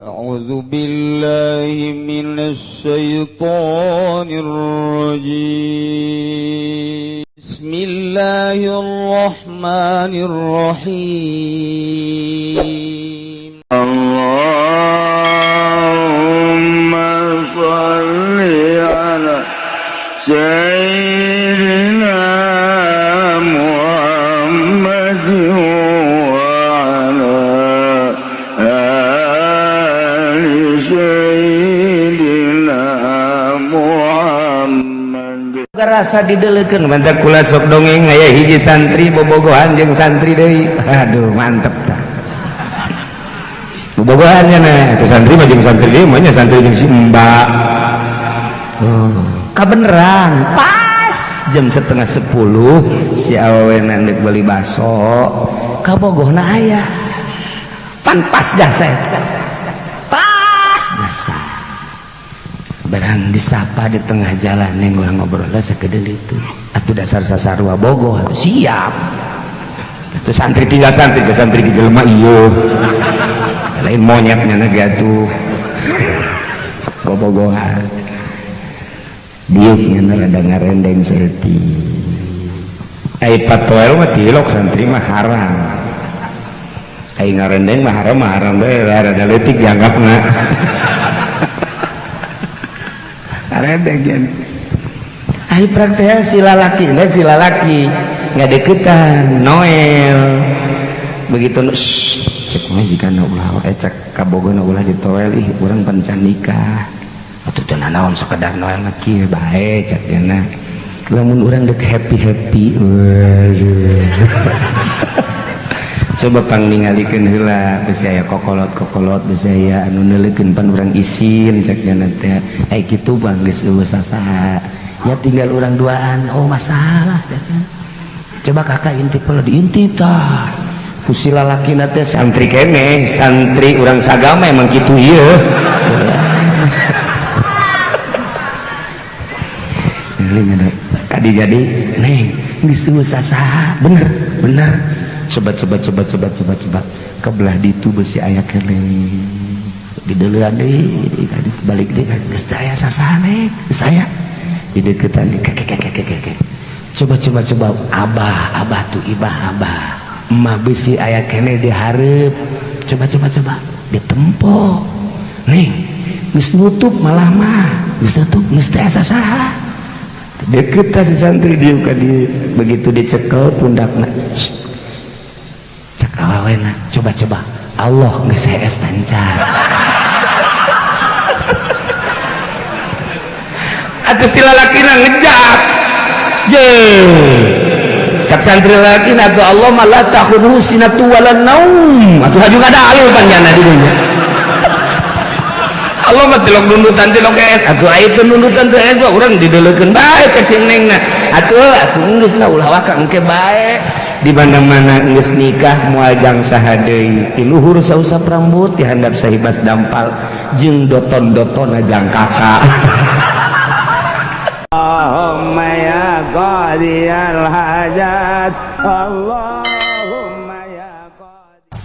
أعوذ بالله من الشيطان الرجيم. بسم الله الرحمن الرحيم. اللهم صل على سيدنا محمد وعلى آل سيدنا محمد. Rasa dideleukeun mantap kula sok dongeng aya hiji santri bobogohan jeung santri deui. Aduh, mantep tah. Bobogohannya nah itu santri mah jeung santri deui mah nya santri jeung si Mbak. Oh, kabeneran pas jam 9.30 si awewe ndek beli baso kabogohna aya. Pan pas jasa eta. Pas jasa. Barang disapa di tengah jalan neng urang ngobrol sakedeul itu. Atuh dasar sasarua bogoh atuh siap. Atuh santri tinggal santri, santri di jelema ieu. Lain monyetnya ge atuh. Bobogohan. Diuknya rada ngarendeng saeutik. Ai patoel mah tilok santri mah haram. Ai ngarendeng mah haram mah haram bae rada leutik dianggapna. Ngarendeng gen. Ai prakteknya si lalaki, nah si lalaki ngadeukeutan Noel. Begitu cek mah jika ulah cek kabogona ulah ditoel ih urang pan can nikah. Atuh teu nanaon sekedar Noel mah kieu bae cek dina. Lamun urang dek happy-happy. Waduh. Coba pang ningalikeun heula bisi aya kokolot-kokolot bisi aya anu neuleukeun pan urang isin cek dina teh. Ai kitu bang geus eueuh sasaha. Ya tinggal urang duaan, oh masalah cek. Coba kakak intip heula diintip tah. Ku si lalakina teh santri keneh, santri urang sagama emang kitu ieu. Kadi jadi neng geus eueuh sasaha bener bener coba coba coba coba coba coba kebelah ditu besi aya keneh dideulean deui balik deui geus teu aya sasaha neng geus aya dideukeutan deui keke keke keke coba coba coba abah abah tuh ibah abah emak besi aya keneh dihareup coba coba coba ditempo neng geus nutup malah mah geus nutup geus teu aya sasaha. Deket si santri dieu ka dieu begitu dicekel pundakna cek awawena coba coba Allah geus hees tancar. Atuh si lalakina ngejak ye cek santri lalakina atuh Allah mah la ta'khudhuhu sinatu wala naum atuh haju ngadalil panjana di dunya. Allah mah tilok nundutan tilok es atuh aya teu nundutan teu es mah urang dideulekeun bae cek si nengna atuh atuh geus lah ulah waka engke bae di mana-mana geus nikah moal jang saha deui ti luhur sausap rambut ti handap sahibas dampal jeung doton-dotonna jang kakak. Allahumma ya qadiyal hajat Allahumma ya qadi.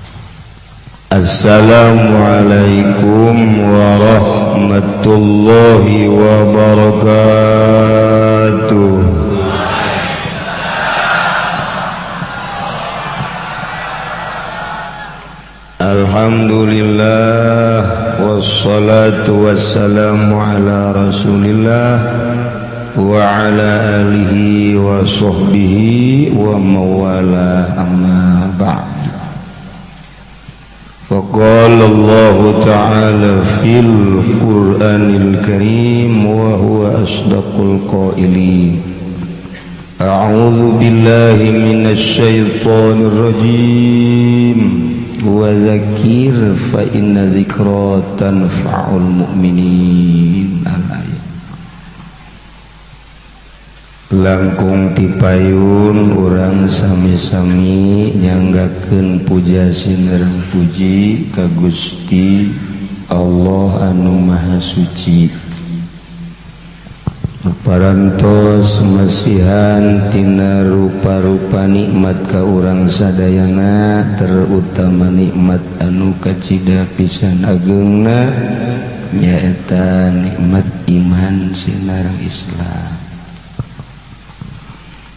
Assalamualaikum warahmatullahi wabarakatuh. Alhamdulillah wassalatu wassalamu ala rasulillah wa ala alihi wa sahbihi wa mawala amma ba'd. فقال الله تعالى في القرآن الكريم وهو أصدق القائلين أعوذ بالله من الشيطان الرجيم وذكر فإن ذكرى تنفع المؤمنين. Langkung tipayun urang sami-sami nyanggakeun puja sinerang puji ka Gusti Allah anu Maha Suci. Parantos masihan tina rupa-rupa nikmat ka urang sadayana, terutama nikmat anu kacida pisan agengna nyaeta nikmat iman sinareng Islam.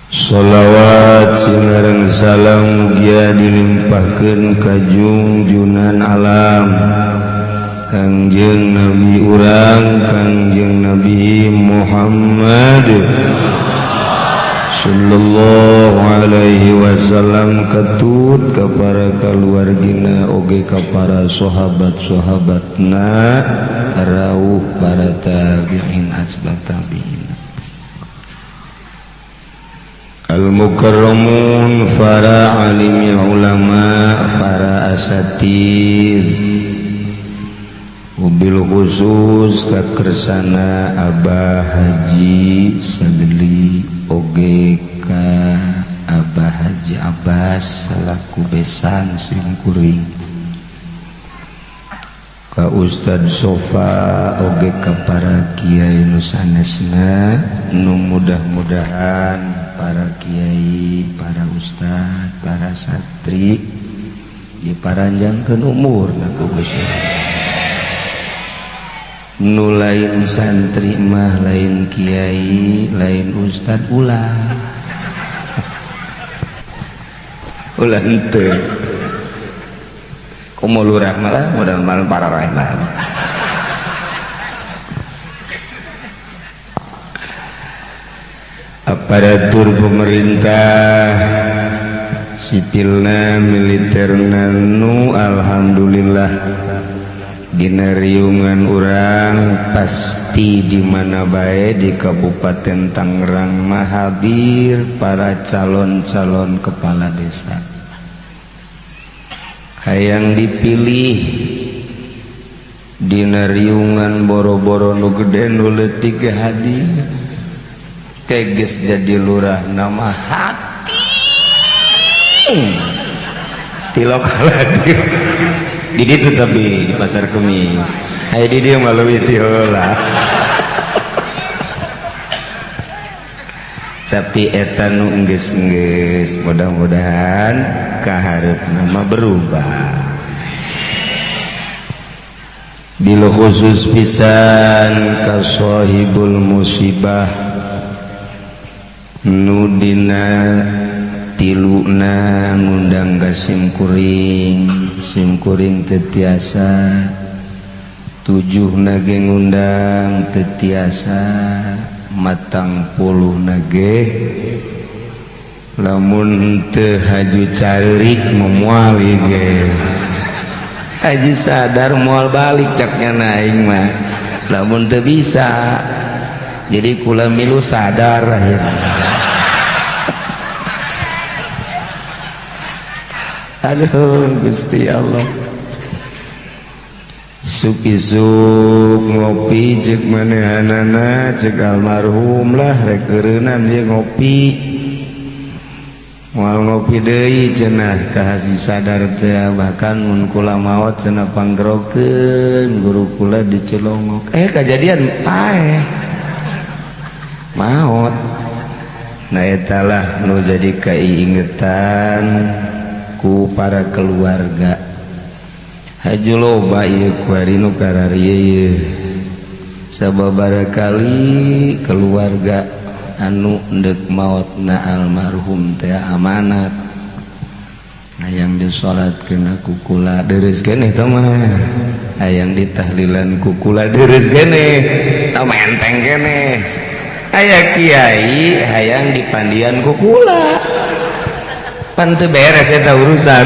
Sholawat sinareng salam mugia dilimpahkeun ka junjunan alam Kangjeng Nabi urang Kangjeng Nabi Muhammad sallallahu alaihi wasallam, katut ka para kaluargina oge ka para sahabat-sahabatna, rauh para tabi'in atba tabi'in, al-mukarramun, para alimil ulama, para asatir, mobil khusus kakersana Abah Haji Sadli oge ka Abah Haji Abbas selaku besan simkuring, ka Ustad Sofa oge ka para kiai nu sanesna, nu mudah-mudahan para kiai, para ustad, para santri diparanjangkeun umurna ku Gusti. Nu lain santri mah, lain kiai, lain ustad, ulah ulah henteu komo lurah malah mudah-mudahan para rahmah. Aparatur pemerintah sipilna militerna nu alhamdulillah dina riungan urang pasti di mana bae di Kabupaten Tangerang mahadir para calon-calon kepala desa hayang dipilih dina riungan boro-boro nu gede nu leutik hadir keges jadi lurah nama hati tilok hadir di ditu tapi di pasar Kemis hayu di dieu mah leuwih ti heula. Tapi eta nu enggeus-enggeus mudah-mudahan kahareupna mah berubah. Bil khusus pisan ka sahibul musibah nu dina tiluna ngundang ka simkuring, simkuring teu tiasa, tujuhna ge ngundang teu tiasa, matang puluhna ge lamun teu haju careurik moal ge haji sadar moal balik caknya aing mah lamun teu bisa. Jadi kula milu sadar akhirnya. Aduh Gusti Allah, isuk-isuk ngopi cek manehanana cek almarhum lah rek eureunnan ieu ngopi moal ngopi deui cenah ka haji sadar teh, bahkan mun kula maot cenah panggerokeun guru kula dicelongok kajadian paeh maot. Nah eta lah nu jadi kaiingetan ku para keluarga. Haju loba ieu kuari nu kararieu ieu sababaraha kali keluarga anu endek maotna almarhum teh amanat hayang disalatkeun ku kula dereus keneh teh mah, hayang ditahlilan ku kula dereus keneh tah menteng keneh, aya kiai hayang dipandian ku kula pan teu beres eta urusan.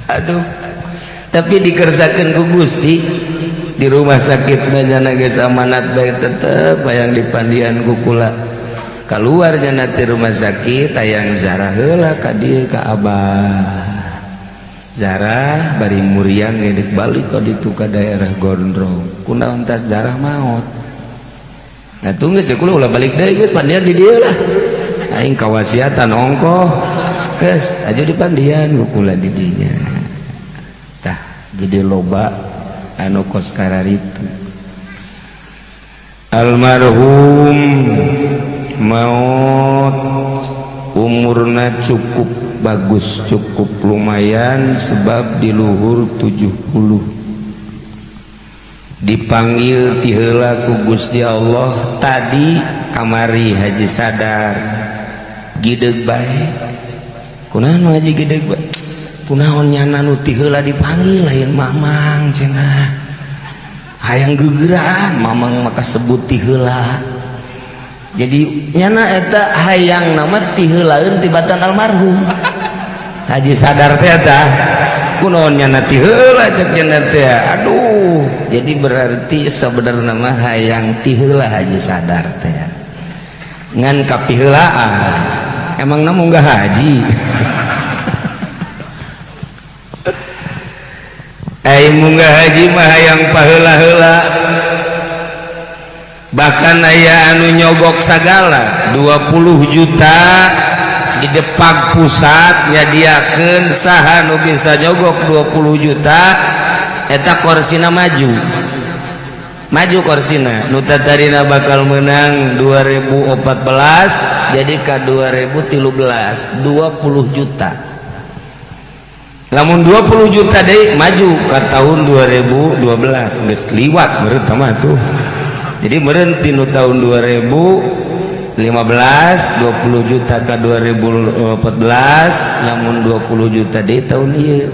Aduh, tapi dikersakeun ku Gusti di rumah sakit jana geus amanat bae tetep hayang dipandian ku kula. Kaluar jana ti rumah sakit hayang zarah heula ka dieu ka abah. Zarah bari muriang geus balik ka ditu ka daerah Gondrong. Kunaon tas zarah maot. Nah tunggu geus kula ulah balik deui geus pandian di dieu lah. Aing kawasiatan ongkoh. Geus aju dipandian ku kula di dinya. Tah jadi loba anu kos kararitu. Almarhum maut umurna cukup bagus, cukup lumayan, sebab di luhur 70 dipanggil ti heula ku Gusti Allah. Tadi kamari Haji Sadar gideg bae. Kunaon Haji gideg bae? Kunaon nyana nu ti heula dipanggil lain Mamang cenah, hayang gegeraan Mamang maka sebut ti heula. Jadi nyana eta hayang nama ti heulaeun tibatan almarhum Haji Sadar teh. Eta kunaon nyana ti heula, cek nyana teh. Aduh, jadi berarti sebenarnya mah hayang ti heula Haji Sadar teh, ngan kapiheulaan. Emang na munggah haji? Ai munggah haji mah hayang paheula-heula. Bahkan aya anu nyogok sagala 20 juta di Depag pusat nyadiakeun, saha nu bisa nyogok 20 juta eta korsina maju. Maju korsina, nu tatarina bakal menang 2014 jadi ka 2013 20 juta. Lamun 20 juta deui maju ke tahun 2012, geus liwat meureun mah tuh. Jadi meureun tinu tahun 2015 20 juta ke 2014, lamun 20 juta deui tahun ieu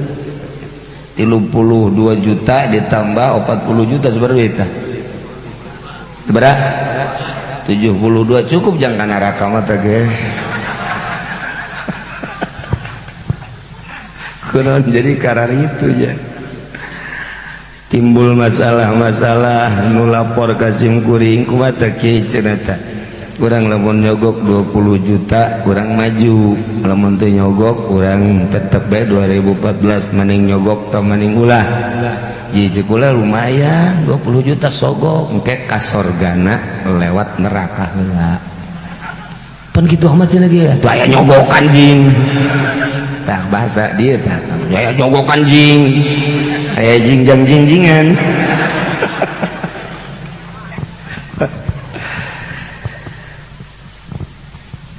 32 juta ditambah 40 juta seberapa eta? Berapa? 72. Cukup jang kana neraka mah teh ge. Kunaon jadi karar itu ya timbul masalah-masalah. Nu lapor ka sim kuring, kumaha teh kieu cenah teh? Urang lamun nyogok 20 juta urang maju, lamun teu nyogok urang tetep bae 2014. Mending nyogok tah mending ulah? Ji ceuk kula lumayan 20 juta sogok, engke ka sorgana lewat neraka heula. Pan kitu amat cenah ge atuh, aya nyogokan jing. Tah bahasa dia tah, aya nyogokan jing, aya jingjang jingjingan.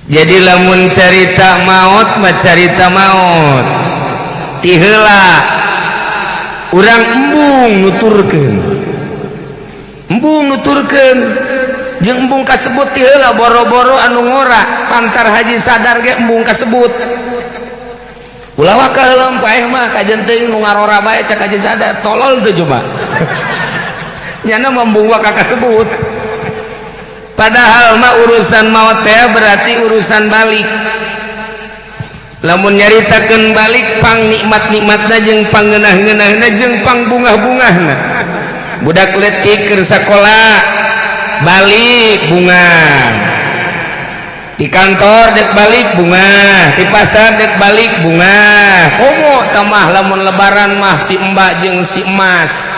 Jadi lamun carita maut mah, carita maut ti heula urang embung nuturkeun, embung nuturkeun jeung embung kasebut ti heula. Boro-boro anu ngora, pantar Haji Sadar ge embung kasebut. Ulah waka heula paeh mah kajen teuing nu ngarora bae, cek Haji Sadar. Tolol teu coba, nyana embung waka kasebut. Padahal mah urusan maut teh berarti urusan balik. Lamun nyaritakeun balik pang nikmat-nikmatna jeung pangeunah-ngeunahna jeung pang bungah-bungahna. Budak leutik keur sakola balik bunga, di kantor dek balik bunga, di pasar dek balik bunga. Komo tamah lamun lebaran mah si mbak jeung si emas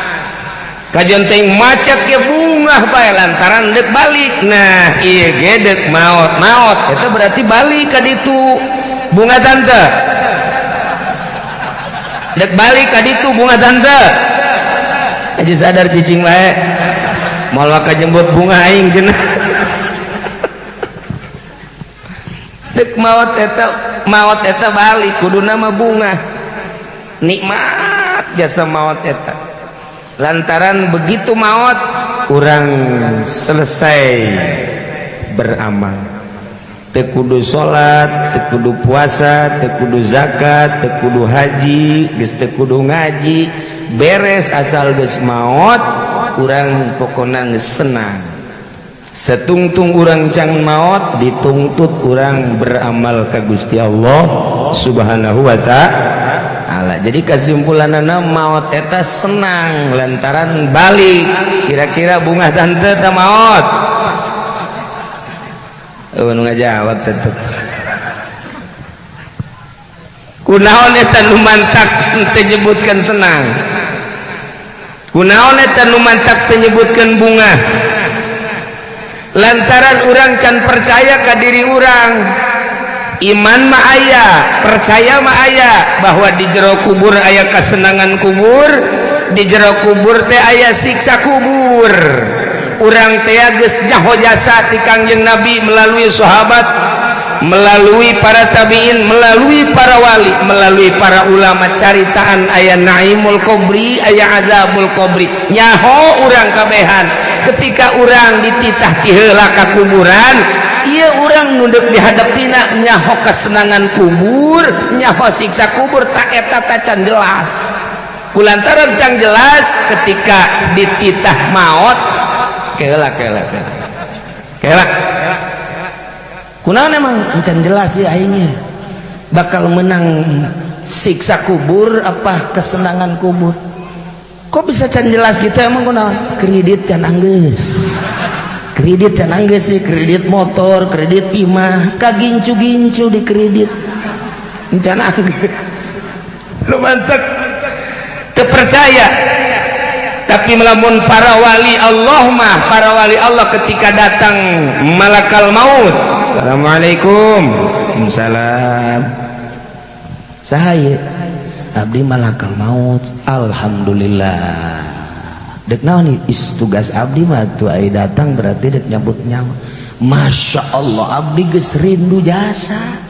kajian teh macet ke bungah bae lantaran dek balik. Nah ieu ge dek maot, maot itu berarti balik ka ditu bunga tante, dek balik ka ditu bunga tante. Aja sadar cicing bae moal ka jemput bunga aing cenah. Dek maot eta, maot eta balik kuduna mah bunga nikmat jasa maot eta, lantaran begitu maot urang selesai beramal. Teu kudu salat, teu kudu puasa, teu kudu zakat, teu kudu haji, geus teu kudu ngaji, beres asal geus maot urang pokona geus senang. Setungtung urang can maot dituntut urang beramal ka Gusti Allah Subhanahu wa ta'ala. Jadi kesimpulanana maot eta senang lantaran balik. Kira-kira bunga tante ta maot? Oh, nu ngajawab tetep. Kunaon eta nu mantak teu nyebutkeun senang? Kunaon eta nu mantak teu nyebutkeun bunga? Lantaran urang can percaya ka diri urang. Iman mah aya, percaya mah aya bahwa di jero kubur aya kesenangan kubur, di jero kubur teh aya siksa kubur. Urang teh geus nyaho jasa ti Kangjeng Nabi melalui sahabat, melalui para tabiin, melalui para wali, melalui para ulama, caritaan aya naimul qobri, aya azabul qobri. Nyaho urang kabehan. Ketika urang dititah ti heula ka kuburan, ieu urang nu deuk dihadepina nyaho kesenangan kubur, nyaho siksa kubur, tak eta tacan jelas. Kulantaran can jelas, ketika dititah maut, kela kela kela kela, kunaon emang encan jelas ya aingnya bakal menang siksa kubur apa kesenangan kubur? Kok bisa can jelas gitu emang kunaon? Kredit can anggeus, kredit can anggeus sih, kredit motor, kredit imah, kagincu-gincu di kredit encan anggeus. Lu mantep terpercaya. Tapi melamun para wali Allah mah, para wali Allah ketika datang malakal maut, "Assalamualaikum." "Salam." "Saya abdi malakal maut." "Alhamdulillah. Dek naon nih?" "Is tugas abdi mah tuh, ai datang berarti dek nyabut nyawa." "Masya Allah, abdi geus rindu jasa.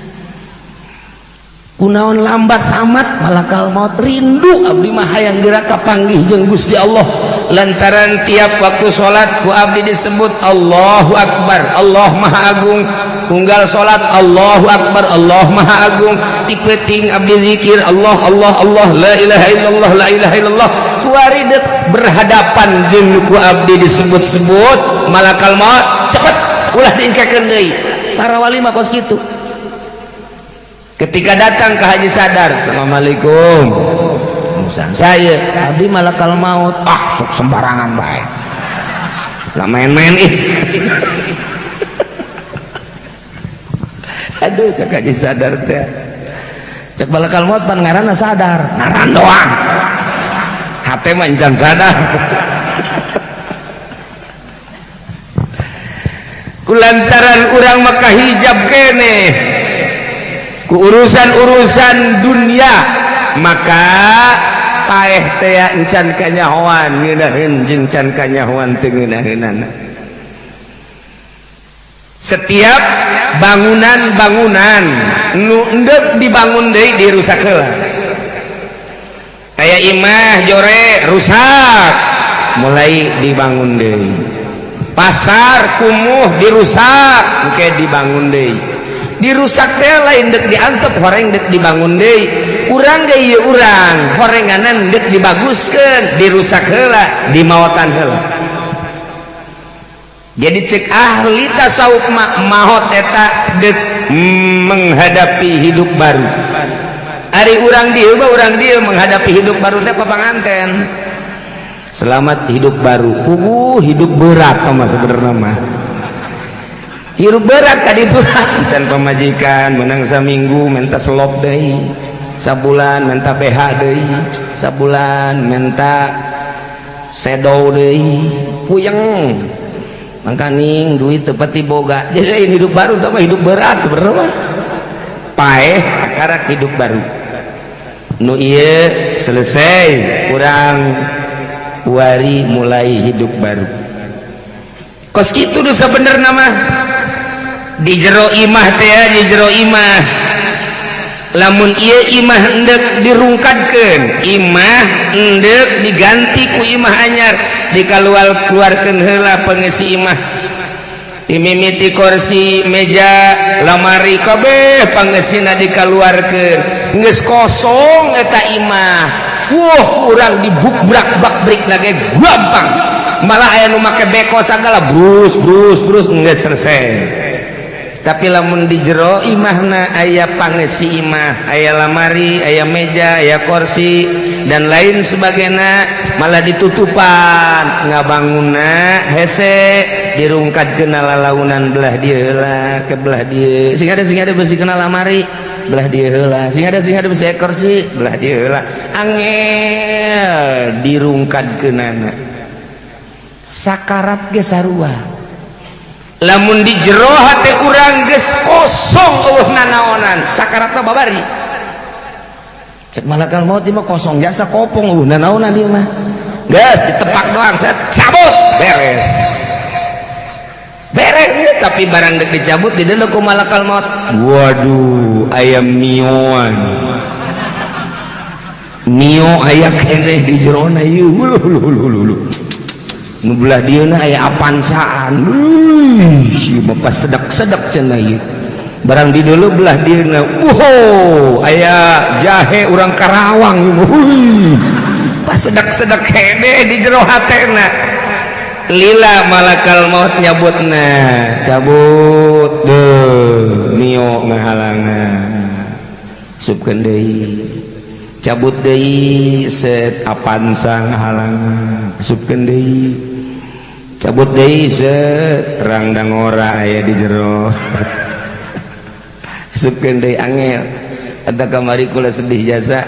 Kunaon lambat amat malakal maut? Rindu abdi mah, hayang geura kapanggih jeung Gusti Allah, lantaran tiap waktu salat ku abdi disebut Allahu Akbar, Allah Maha Agung. Unggal salat Allahu Akbar, Allah Maha Agung. Ti peuting abdi zikir Allah, Allah, Allah, la ilaha illallah, la ilaha illallah. Kuari deuk berhadapan jeung ku abdi disebut-sebut malakal maut, cepet, ulah diingkekeun deui." Para wali mah kos kitu. Ketika datang ke Haji Sadar, "Assalamualaikum." "Saya abdi malakal maut." "Ah, sok sembarangan bae lah, main-main ih." Aduh, cek Haji Sadar teh, cek malakal maut, pan ngaranna sadar, ngaran doang, hate mah encan sadar. Kulantaran urang maka hijab keneh ku urusan-urusan dunia, maka paeh teh encan kanyahoan ngeunaheun jeung can kanyahoan teu ngeunaheunana. Setiap bangunan-bangunan nu endek dibangun deui dirusak heula. Aya imah jore rusak, mulai dibangun deui. Pasar kumuh dirusak, engke dibangun deui. Dirusak teh lain dek diantep, horeng dek dibangun deui. Urang ge ieu, urang horenganan dek dibaguskeun, dirusak heula, dimaotan heula. Jadi cek ahli tasawuf mah, maot eta dek menghadapi hidup baru. Ari urang dieu mah, urang dieu menghadapi hidup baru teh papanganten. Selamat hidup baru. Puguh hidup berat mah sebenarnya mah. Hidup berat tadi itu can pamajikan menang saminggu minta selop deui, sabulan minta BH deui, sabulan minta sedow deui, puyeng. Mangkaning duit teu pati boga. Jadi hidup baru teh hidup berat sebenarnya mah. Paeh karak hidup baru. Nu ieu selesai, urang wari mulai hidup baru. Kos kitu nu sabenerna mah. Di jero imah teh, di jero imah, lamun ieu imah endek dirungkadkeun, imah endek diganti ku imah anyar, dikaluar keluarkeun heula pengisi imah, dimimiti kursi, meja, lamari, kabeh pangesina dikaluarkeun, geus kosong eta imah. Wah, urang dibukbrak bak brik lagi gampang, malah aya nu make beko sagala, brus brus brus, geus selesai. Tapi lamun di jero imahna aya pangesi imah, aya lamari, aya meja, aya kursi dan lain sebagainya, malah ditutupan, ngabangunna hese, dirungkadkeun lalaunan belah dieu heula ke belah dieu, sing ada, sing ada besi kena lamari belah dieu heula, sing ada, sing ada besi kursi belah dieu heula, angel dirungkadkeunana. Sakarat ge sarua, lamun di jero hate urang geus kosong, eueuh nanaonan, sakaratna babari. Cek malakal maut, mah kosong jasa, kopong, eueuh nanaonan dieu mah, geus ditepak doang, saya cabut, beres. Beres, tapi barang dek dicabut di deuleu ku malakal maut. Waduh, aya mioan. Mio aya keneh di jerona ieu. Hulu hulu hulu hulu. Nu belah dieuna aya Avanzaan. Wih, si bapak sedak-sedak cenah ieu. Barang di deuleu belah dieuna. Wow, aya jahe urang Karawang. Wih. Pas sedak-sedak keneh di jero hatena. Lila malakal maut nyabutna. Cabut deh, mio ngahalangan. Subkeun deui. Cabut deui set Avanza ngahalangan. Subkeun deui. Cabut deui set rangdang ora aya di jero. Subkeun deui angel. Eta kamari kula sedih jasa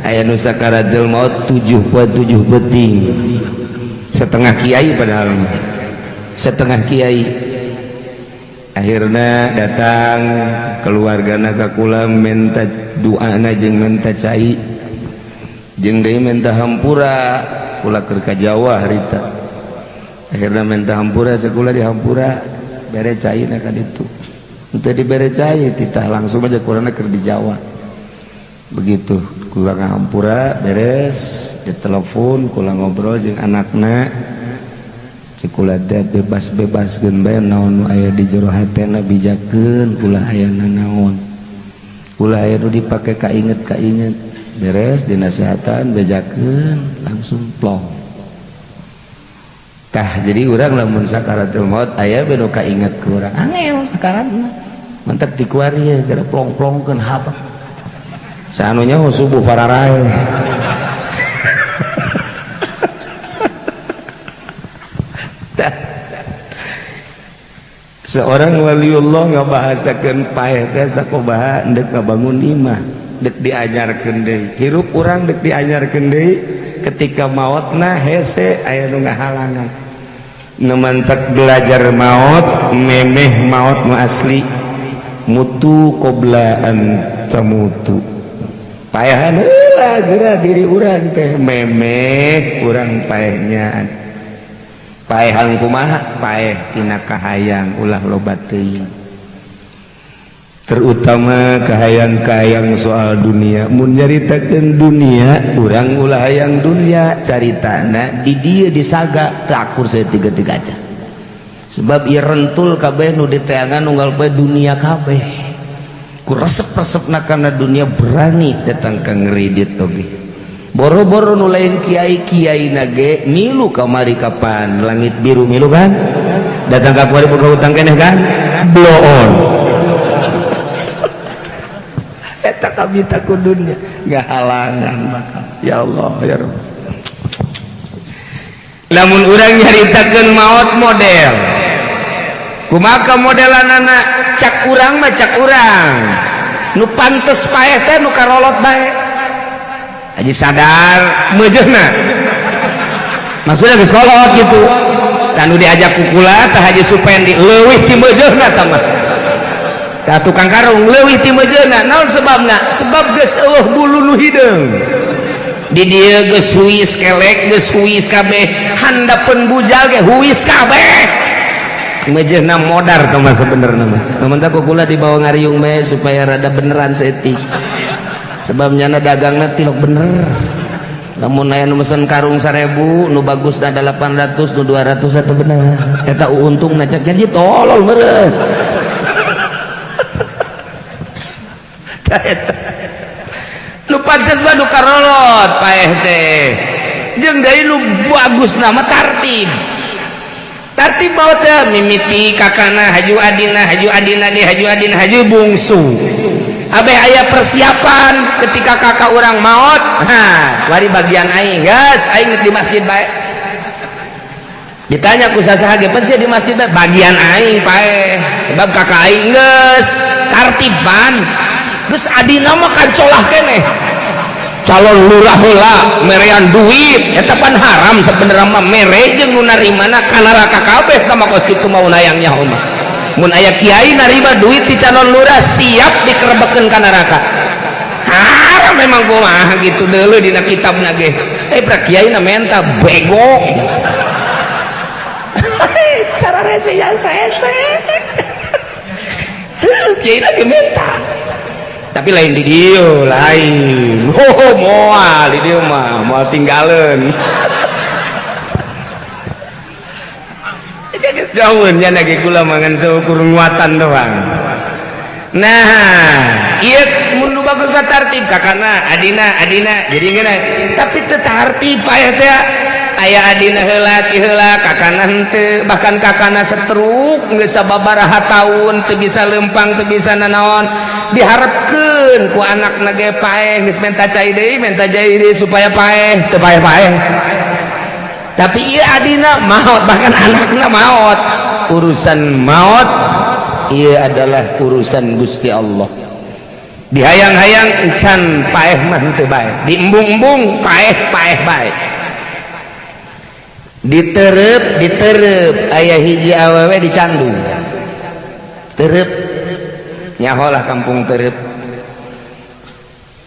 aya nu sakaratul maut 7 poe 7 beuting. Setengah kiai padahal mah. Setengah kiai. Akhirna datang keluargana ka kula minta doana jeung minta cai. Jeung deui minta hampura kula keur ka Jawa harita. Akhirna minta hampura cek kula dihampura bere cai na ka ditu. Henteu dibere cai titah langsung aja kurangna keur di Jawa. Begitu kula ngahampura beres ditelepon kula ngobrol jeung anakna cek kula teh bebas-bebaskeun bae naon nu aya di jero hatena bijakeun ulah aya nanaon. Ulah aya nu dipake kainget-kainget. Beres dinasehatan bejakeun langsung plong. Tah jadi urang lamun sakaratul maut aya bae nu kainget ku urang. Angel sakarat mah. Mantak dikuari ya gara plong-plongkeun hapa. Sanunya subuh pararae. Seorang waliullah ngabahasakeun paeh teh sakumaha endek ngabangun imah, dek diajarkeun deui. Hirup urang dek diajarkeun deui ketika maotna hese aya nu ngahalangan. Nu mantak belajar maot, memeh maot nu asli. Mutu qabla an tamutu. Paehan heula geura diri urang teh memeh urang paehnya. Paehan kumaha? Paeh tina kahayang ulah loba teuing. Terutama kahayang-kahayang soal dunia. Mun nyaritakeun dunia, urang ulah hayang dunia, caritana di dieu disaga teu akur saeutik-eutik aja. Sebab ieu rentul kabeh nu diteangan unggal poe dunia kabeh. Ku resep-resepna kana dunia berani datang ka ngredit oge. Boro-boro nu lain kiai-kiai nage milu kamari kapan langit biru milu kan? Datang ka kuari boga hutang keneh kan? Blow on. Eta kami takut dunia ngahalangan bakal. Ya Allah ya Rabb. Lamun urang nyaritakeun maot model. Kumaha modelanana cak urang mah cak urang. Nu pantes paeh teh nu karolot bae. Haji sadar meujeuhna. Maksudnya geus kolot gitu. Tah nu diajak ku kula tah Haji Supendi leuwih ti meujeuhna tah mah. Tah tukang karung leuwih ti meujeuhna. Naon sebabna? Sebab geus eueuh bulu nu hideung. Di dieu geus huis kelek, geus huis kabeh, handapeun bujal ge huis kabeh. Meujeuhna modar tah mah sebenarna mah. Mun tah ku kula dibawa ngariung bae supaya rada beneran saeutik. Sebab nyana dagangna tilok bener. Lamun aya nu mesen karung 1000, nu bagusna 800, nu 200 eta bener. Eta untungna cek jadi tolol meureun. Eta nu pantes mah nu karolot paeh teh. Jeung deui nu bagusna mah tartib. Tartib maot teh mimiti kakana haju adina di haju adina haju bungsu. Abeh aya persiapan ketika kakak orang maot, ha, wari bagian aing, geus aing di masjid bae. Ditanya ku sasaha ge, "Pan sia di masjid bae?" Bagian aing paeh, sebab kakak aing geus tartiban. Geus adina mah kancolah keneh. Calon lurah heula merean duit, eta pan haram sebenarnya mah mere jeung nu narimana ka neraka kabeh tah mah kos kitu mau nayang nyaho mah. Mun aya kiai narima duit di calon lurah siap dikerebekeun ka neraka. Haram memang kumaha gitu deuleu dina kitabna ge. Pra kiai na menta bego. Sararese ya sese. Heuh, kiai lagi minta. Tapi lain di dieu, lain. Oh, moal di dieu mah, moal tinggalin. Geus daun nya lagi kula mangan seukur nguatan doang. Nah, ieu mun nu bagus mah tartib kakana, adina, adina. Jadi ngeunah. Tapi teu tartib aya teh. Aya adina heula ti heula kakana henteu, bahkan kakana setruk geus sababaraha taun teu bisa lempang, teu bisa nanaon. Diharapkeun ku anakna ge paeh geus menta cai deui supaya paeh, teu paeh-paeh. Tapi ieu adina maot, bahkan anakna maot. Urusan maot ieu adalah urusan Gusti Allah. Dihayang-hayang encan paeh mah henteu bae, diembung-embung paeh-paeh bae. Diterep, diterep aya hiji awewe dicandung. Terep nyaholah kampung terep.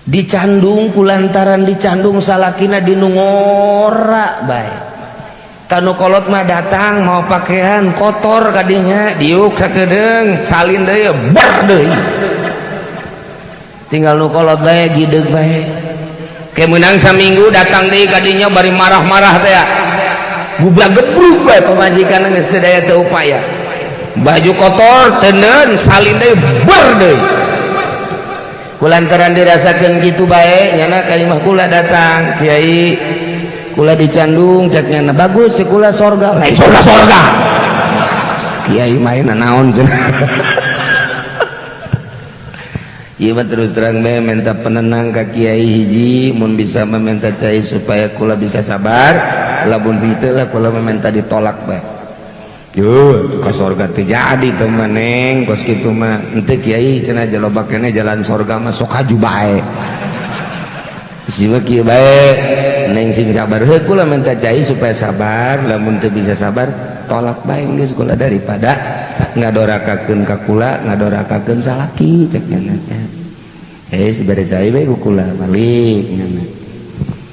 Dicandung kulantaran dicandung salakina dinungora bae. Kanu kolot mah datang mau pakaian kotor kadinya diuk sakedeung salin deui bar deui. Tinggal nu kolot bae gideg bae. Ke meunang saminggu datang deui kadinya bari marah-marah teh. Gubrak gebruk bae pamajikan geus teu daya teu upaya. Baju kotor teuneun salin deui bar deui. Kulantaran dirasakeun kitu bae nyana ka imah kula datang kiai kula dicandung cek nyana bagus cek kula sorga lain sorga sorga kiai main naon cenah. Ieu mah terus terang bae minta penenang ka kiai hiji mun bisa meminta cai supaya kula bisa sabar lamun henteu lah kula meminta ditolak bae. Yo ka sorga teu jadi teu mah neng kos kitu mah henteu kiai cenah jaloba keneh jalan sorga mah sok haju bae. Siwa kieu bae neng sing sabar heuh kula minta cai supaya sabar lamun teu bisa sabar tolak bae geus kula daripada ngadorakakeun ka kula ngadorakakeun salaki cek nya teh. Dibere cai bae ku kula balik nya.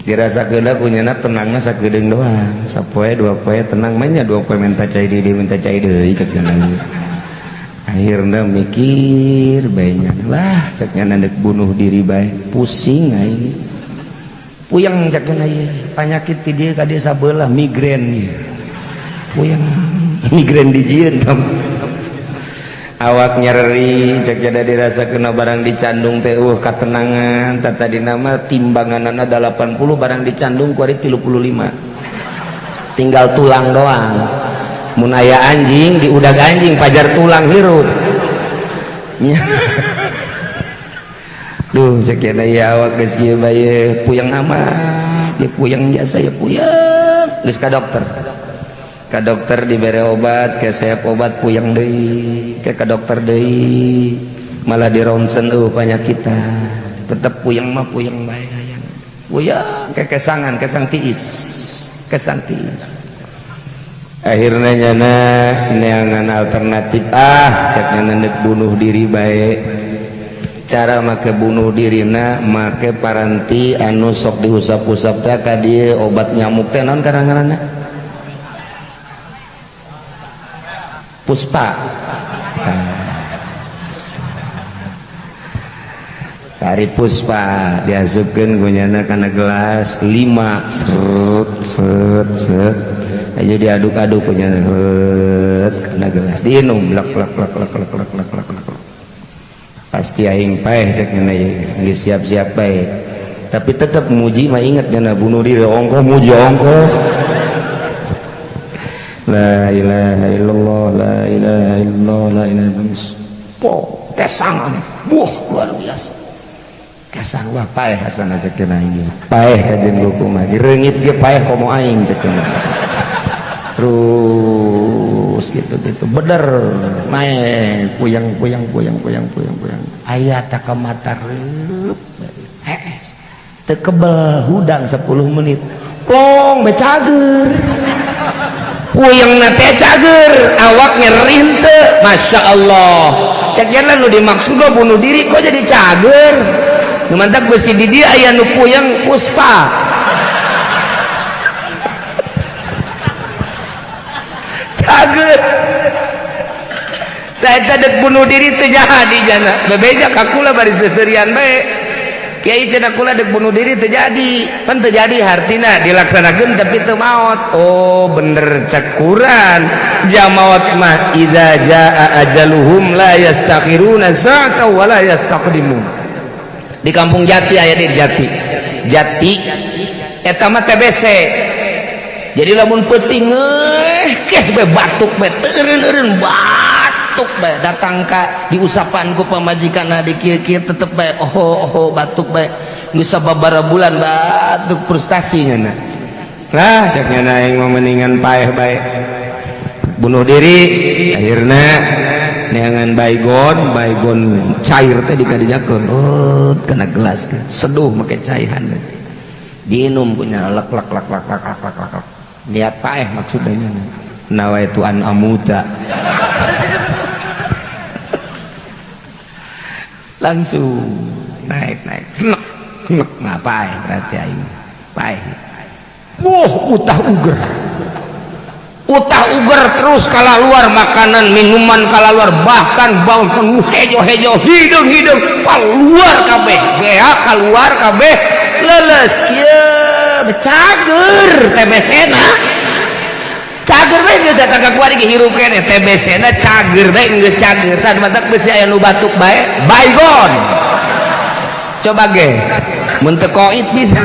Dirasakeun ku nyana tenangna sakedeung doang sapoe dua poe tenang mah nya dua poe minta cai deui minta cai deui cek nya. Akhirna mikir bae nya lah cek nya deuk bunuh diri bae pusing aing. Puyeng cek nya ieu panyakit ti dieu ka dieu sabelah migrain ieu. Puyeng migrain dijieun tam. Awak nyeri cek jada dirasa kena barang dicandung teh katenangan tata dina mah timbanganana 80 barang dicandung kuari 35 tinggal tulang doang mun aya anjing diudag anjing pajar tulang hirup. Duh cek jada ya awak geus kieu bae puyeng amat ya puyeng jasa ya puyeng geus ka dokter. Ka dokter dibere obat, kesep obat puyeng deui, ke ka dokter deui, malah di ronsen panyakitan. Tetep puyeng mah puyeng bae hayang. Puyeng ke kesangan, kesang tiis, kesang tiis. Akhirnya nyana neangan alternatif cek nyana deuk bunuh diri bae. Cara make bunuh dirina make paranti anu sok diusap-usap teh ka dieu obat nyamuk teh naon karang-ngaranna? Puspa. Sari puspa diasupkeun ku nyana kana gelas 5 seret seret seret aja diaduk-aduk ku nyana kana gelas diinum lek lek lek lek lek lek lek lek lek. Pasti aing paeh cek nyana ieu geus siap-siap bae. Tapi tetep muji mah inget nyana bunuh diri ongkoh muji ongkoh. La ilaha illallah, la ilaha illallah, la ilaha illallah. Po, kesangan. Wah, luar biasa. Kesang wah paeh hasana cek aing. Paeh kajen buku mah. Direungit ge paeh komo aing cek. Terus gitu-gitu. Bener naik puyeng puyeng puyeng puyeng puyeng puyeng. Aya tak ka mata reup. Hees. Teu kebel hudang 10 menit. Plong be cager. Puyeng na teh cager, awak nyeri henteu. Masya Allah. Cek jalan nu dimaksud bunuh diri kok jadi cager. Nu mantak besi di dia aya nu puyeng puspa. Cager. Tah, dek bunuh diri teu jadi jana. Bebeja ka kula bari seserian bae. Kiai, cenah kula dek bunuh diri teu jadi. Pan teu jadi hartina dilaksanakeun tapi teu maot. Oh, bener cekuran. Jamaot mah idza jaa ajaluhum la yastakhiruna sa'atan wa la yastaqdimun. Di Kampung Jati aya, di Jati. Jati eta mah TBC. Jadi lamun peuting keh be batuk be teu eureun-eureun, batuk bae, datang ka diusapan ku pamajikan di kieu-kieu tetep bae, oh oh, batuk bae geus sababaraha bulan batuk, frustasi nya. Lah, cek nya, aing mah mendingan paeh bae, bunuh diri. Akhirna neangan baygon, baygon cair teh dikadijakeun, oh, kena gelas teh seduh make caihan, diinum punya lek lek lek lek lek lek lek lek, niat paeh maksudnya, nawaitu an amuta, langsung naik naik nek nek, ngapain berarti aing paeh. Wah, utah uger, utah uger terus kala luar makanan minuman kala luar, bahkan bahkan hejo-hejo, hidung-hidung keluar kabeh, bea keluar kabeh, leles kieu, cager TBC na, cager bae geus. Datang ka kuari ge hirup keneh, TBC na cager bae, geus cager. Tah, matak besi aya nu batuk bae baygon, coba ge mun teu koit bisa.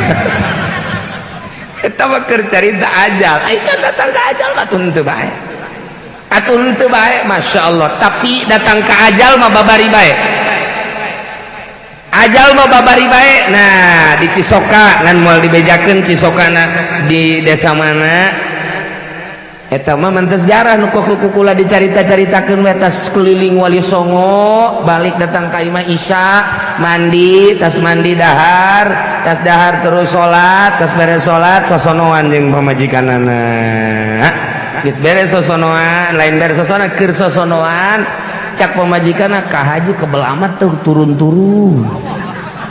Eta mah keur carita ajal. Ai can datang ka ajal mah teu bae, atuh teu bae, Masya Allah. Tapi datang ka ajal mah babari bae, ajal mah babari bae. Nah, di Cisoka ngan moal dibejakeun Cisokana di desa mana. Eta mah mantes sejarah nu kukula dicarita-caritakeun we. Tas keliling Wali Songo, balik datang ka imah Isya, mandi, tas mandi dahar, tas dahar terus salat, tas beres salat sosonoan jeung pamajikanana. Geus beres sosonoan, lain beres sosonoan, keur sosonoan, cak pamajikanna, "Ka Haji kebel amat tuh turun-turun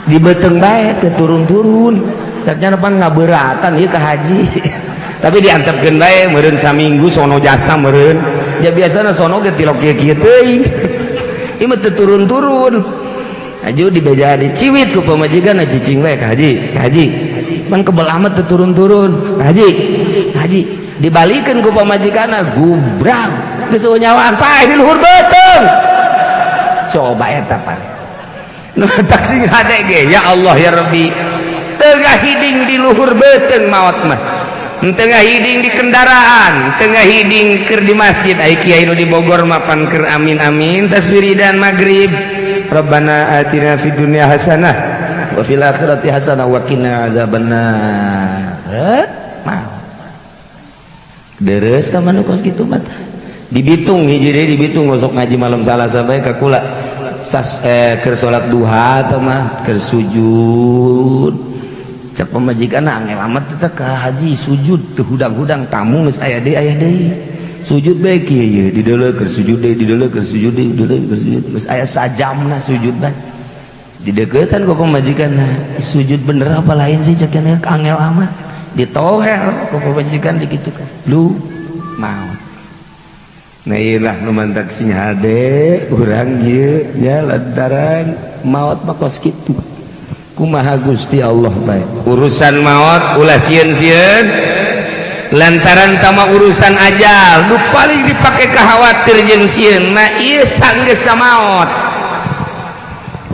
di beuteung bae teu turun-turun." Caknya depan ngaberatan ieu ka Haji, tapi diantepkeun bae meureun saminggu sono jasa meureun. Ya biasana sono ge tilok kieu-kieu teuing, ieu mah teu turun-turun. Aju dibeja, diciwit ku pamajikan, cicing bae, "Ka Haji, Ka Haji, pan kebel amat teu turun-turun, Ka Haji, Ka Haji." Dibalikeun ku pamajikanna, gubrak, geus nyawaan, paeh di luhur beuteung. Coba eta pan nu tak sing hade ge, ya Allah ya Rabbi, tengah hiding di luhur beuteung maot mah, tengah hiding di kendaraan, tengah hiding keur di masjid. Ai kiai nu di Bogor mapan keur amin amin, tas wiridan maghrib, Rabbana atina fid dunya hasanah wa fil akhirati hasanah wa qina azabannar. Mau deres tah mah kos kitu mah. Di Bitung hiji deui, di Bitung osok ngaji malam Salasa bae ka kula. Tas keur salat duha teh mah keur sujud, cek pamajikan, "Angel amat teh ka Haji sujud teu hudang-hudang, tamu geus aya deui, aya deui." Sujud bae kieu ye, dideuleu keur sujud deui, dideuleu keur sujud deui, dideuleu keur sujud, geus aya sajamna sujud bae. Dideukeutan ku pamajikan, "Sujud bener apa lain sih?" Cek, "Angel amat." Ditoher ku pamajikan, digitukan, lu mau. Nah, iyalah nu mantak sing hade urang ieu nya, lantaran maot mah kos kitu. Kumaha Gusti Allah bae urusan maot, ulah sieun-sieun, lantaran tama urusan ajal nu paling dipake khawatir jeung sieun mah ieu. Sanggeusna maot,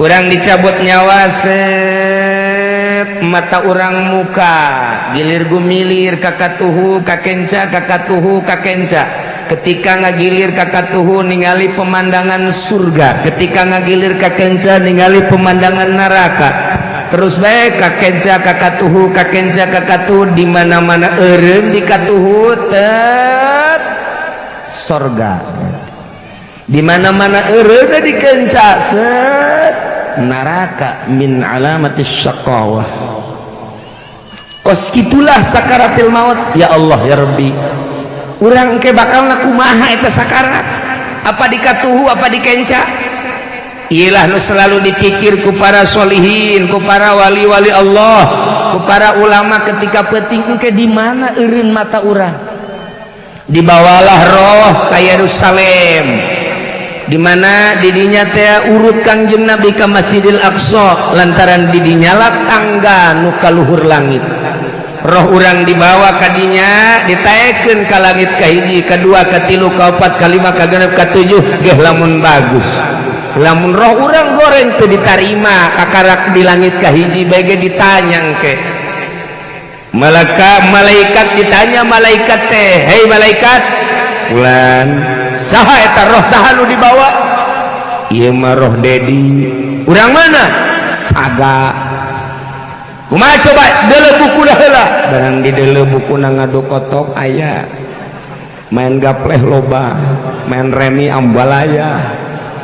urang dicabut nyawa, set, mata urang muka gilir gumilir kakatuhu kakenca, kakatuhu kakenca. Ketika ngagilir kakatuhu ningali pemandangan surga, ketika ngagilir kakenca ningali pemandangan neraka. Terus baik kakenca kakatuhu, kakenca kakatuhu, di mana-mana eureun di katuhu tet sorga, di mana-mana eureun di kenca set neraka, min alamatis syaqawah. Kos kitulah sakaratil maut. Ya Allah ya Rabbi, urang ke bakal kumaha eta sakarat, apa di katuhu apa di kenca? Ilah nu selalu dipikir ku para solihin, ku para wali-wali Allah, ku para ulama ketika penting engke di mana eureun mata urang. Dibawalah roh ke Yerusalem. Di mana didinya teh urut Kangjeng Nabi ka Masjidil Aqsa, lantaran didinya lah tangga nu ka luhur langit. Roh urang dibawa kadinya, ditaekeun ka langit kahiji, kedua, katilu, kaopat, kalima, kagenep, katujuh geh lamun bagus. Lamun roh urang goreng, teu ditarima. Kakarak di langit kahiji bae ge ditanya engke malaka malaikat. Ditanya malaikat teh, "Hei malaikat fulan, saha eta roh? Saha nu dibawa?" "Ieu mah roh Dedi." "Urang mana?" "Saga." "Kumaha? Coba deuleu buku heula." Barang di deuleu buku na, ngadu kotok aya, main gapleh loba, main remi ambalaya,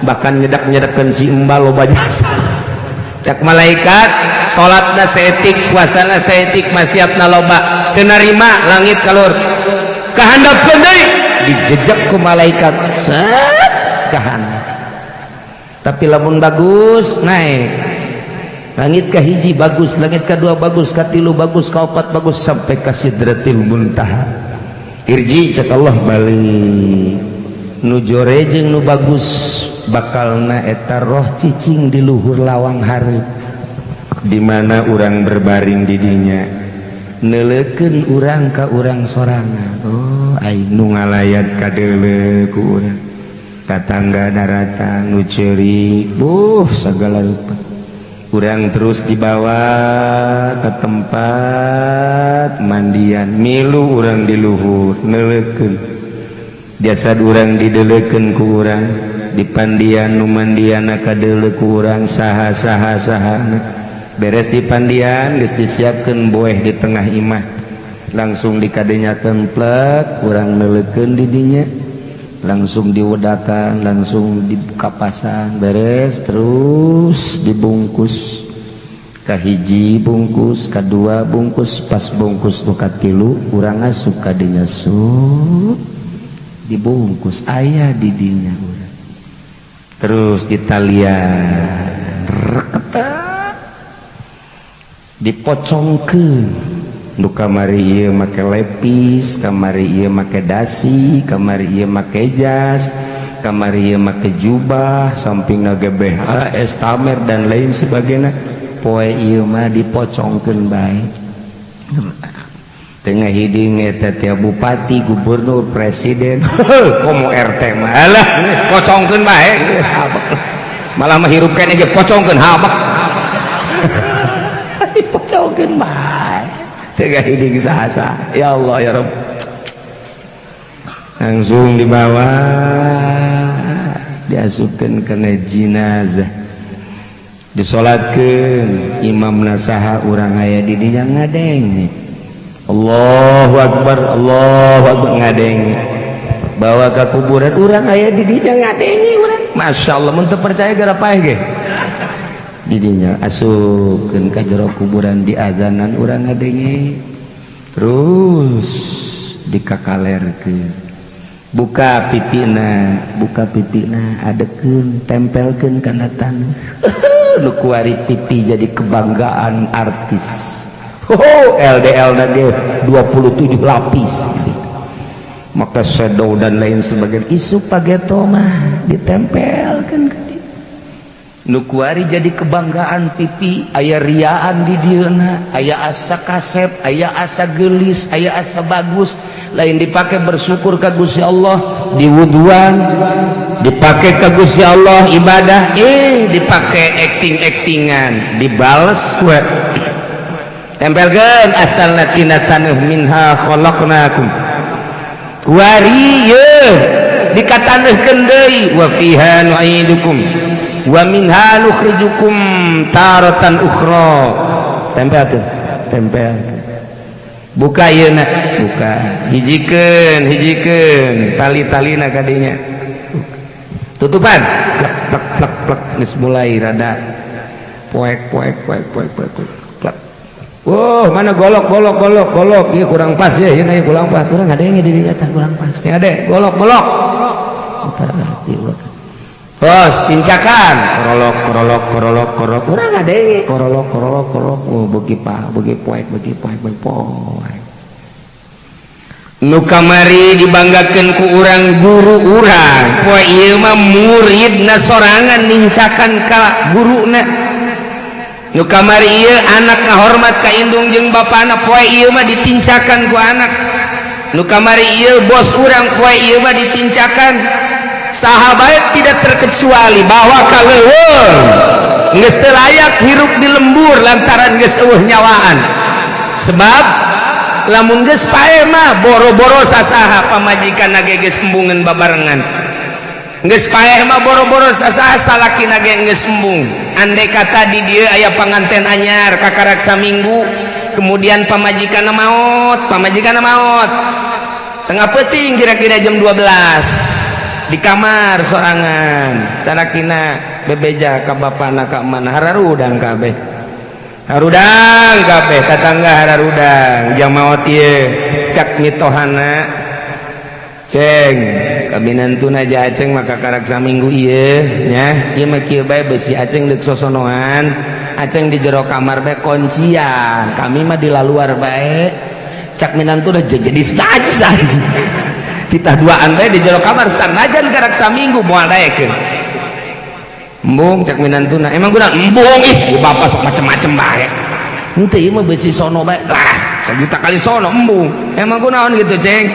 bahkan nyedak-nyedakeun si embal loba jasa. Cak malaikat, "Salatna saeutik, puasana saeutik, maksiatna loba, teu narima langit kalur." Kahandapkeun deui, dijejak ku malaikat set kahandap. Tapi lamun bagus, naik langit ke hiji bagus, langit kedua bagus, katilu bagus, kaopat bagus, sampai ka Sidratil Muntaha. "Irji," cek Allah, "balik." Nu jore jeung nu bagus bakalna eta roh cicing di luhur lawang hareup, di mana urang berbaring di dinya, neuleukeun urang ka urang sorangan. Oh, aing nu ngalayat kadeuleu ku urang, tatangga daratan, nu ceurik, buh, segala rupa. Urang terus dibawa ke tempat mandian, milu urang di luhur, neuleukeun jasad urang, dideleukeun ku urang di pandian. Nu mandian kadeuleu ku urang saha saha saha. Beres di pandian, geus disiapkeun boeh di tengah imah, langsung dikadenyakeun plek. Urang neuleukeun di dinya, langsung diwedakan, langsung dikapasan. Beres, terus dibungkus, kahiji bungkus, kedua bungkus, pas bungkus nu katilu, urang asup kadinya, sut, dibungkus, aya di dinya urang. Terus ditalian reketak, dipocongkeun. Nu kamari ieu make lepis, kamari ieu make dasi, kamari ieu make jas, kamari ieu make jubah, sampingna GBH, estamer, dan lain sebagainya. Poe ieu mah dipocongkeun bae. Tengah hiding eta tiap bupati, gubernur, presiden, komo RT mah, alah, geus pocongkeun bae geus habek. Malah mah hirup keneh ge pocongkeun, habek, dipocongkeun bae. Tengah hiding sasa, ya Allah, ya Rabb. Langsung dibawa, diasupkeun kana jenazah, disolatkeun. Imam nasaha, urang aya di dinya ngadenge, Allahu Akbar, Allahu Akbar, ngadenge. Bawa ke kuburan, urang aya di dinya ngadenge urang. Masya Allah, mun teu percaya gara paeh ge didinya. Asupkeun ka jero kuburan, di azanan, urang ngadenge. Terus dikakalerkeun, buka pipina, buka pipina, adekeun, tempelkeun kana taneuh. Nu kuari pipi jadi kebanggaan artis. Oh, LDL na ge 27 lapis, maka shadow dan lain sebagainya. Isuk pageto mah ditempelkan ke nu kuari jadi kebanggaan pipi. Aya riaan di dieuna, aya asa kasep, aya asa gelis, aya asa bagus. Lain dipakai bersyukur ka Gusti Allah, diwuduan, dipakai ka Gusti Allah ibadah, eh dipakai acting-actingan. Dibales we, tempelkeun asal tina taneuh, minha khalaqnakum. Kuari ye dikataneuhkeun deui, wa fiha nu'idukum wa minha nukhrijukum taratan ukhra. Tempel tuh, tempel, buka ieu na, buka, hijikeun, hijikeun tali-talina kadinya, tutupan, plek plek plek plek. Geus mulai rada poek poek poek poek poek poek, plek. Oh, mana golok, golok, golok, golok? Ieu kurang pas ya, ieu kurang pas. Kurang ada yang di dinya, kurang pas. Ya deh, golok, golok. Bos, tincakan, korolok, korolok, korolok, korolok. Kurang ada korolok, korolok, korolok. Oh, bagi pak, bagi poek, bagi poek, bagi poek. Nu kamari dibanggakeun ku urang guru urang, poe ieu mah muridna sorangan nincakan ka guruna. Nu kamari ieu anak ngahormat ka indung jeung bapana, poe ieu mah ditincakan ku anak. Nu kamari ieu bos urang, poe ieu mah ditincakan. Sahabat tidak terkecuali bahwa ka leuweung geus teu layak hirup di lembur lantaran geus eueuh nyawaan. Sebab lamun geus paeh mah boro-boro sasaha, pamajikan ge geus embungeun babarengan. Geus paeh mah boro-boro sasaha, salakina ge geus embung. Andai kata di dieu aya panganten anyar kakarak saminggu, kemudian pamajikan maot, pamajikan maot tengah peuting kira-kira jam 12 di kamar sorangan, salakina bebeja ka bapana ka mana, hararudang kabeh, harudang kabeh tatangga, hararudang jang maot ieu. Cak mitohana, "Ceng, kaminantuna aja Aceng maka karak saminggu ieu nya. Ieu mah kieu bae, besi Aceng deuk sosonoan. Aceng di jero kamar bae kuncian, kami mah di laluar bae." Cak minantu udah jadi setuju, kita duaan bae di jero kamar sanajan karak saminggu moal daekeun. "Embung," cak minantuna. "Emang guna embung? Ih, ieu bapak sok macem-macem bae." "Henteu, ieu mah besi sono bae lah, sajuta kali sono." "Embung, emang kunaon gitu, Ceng?"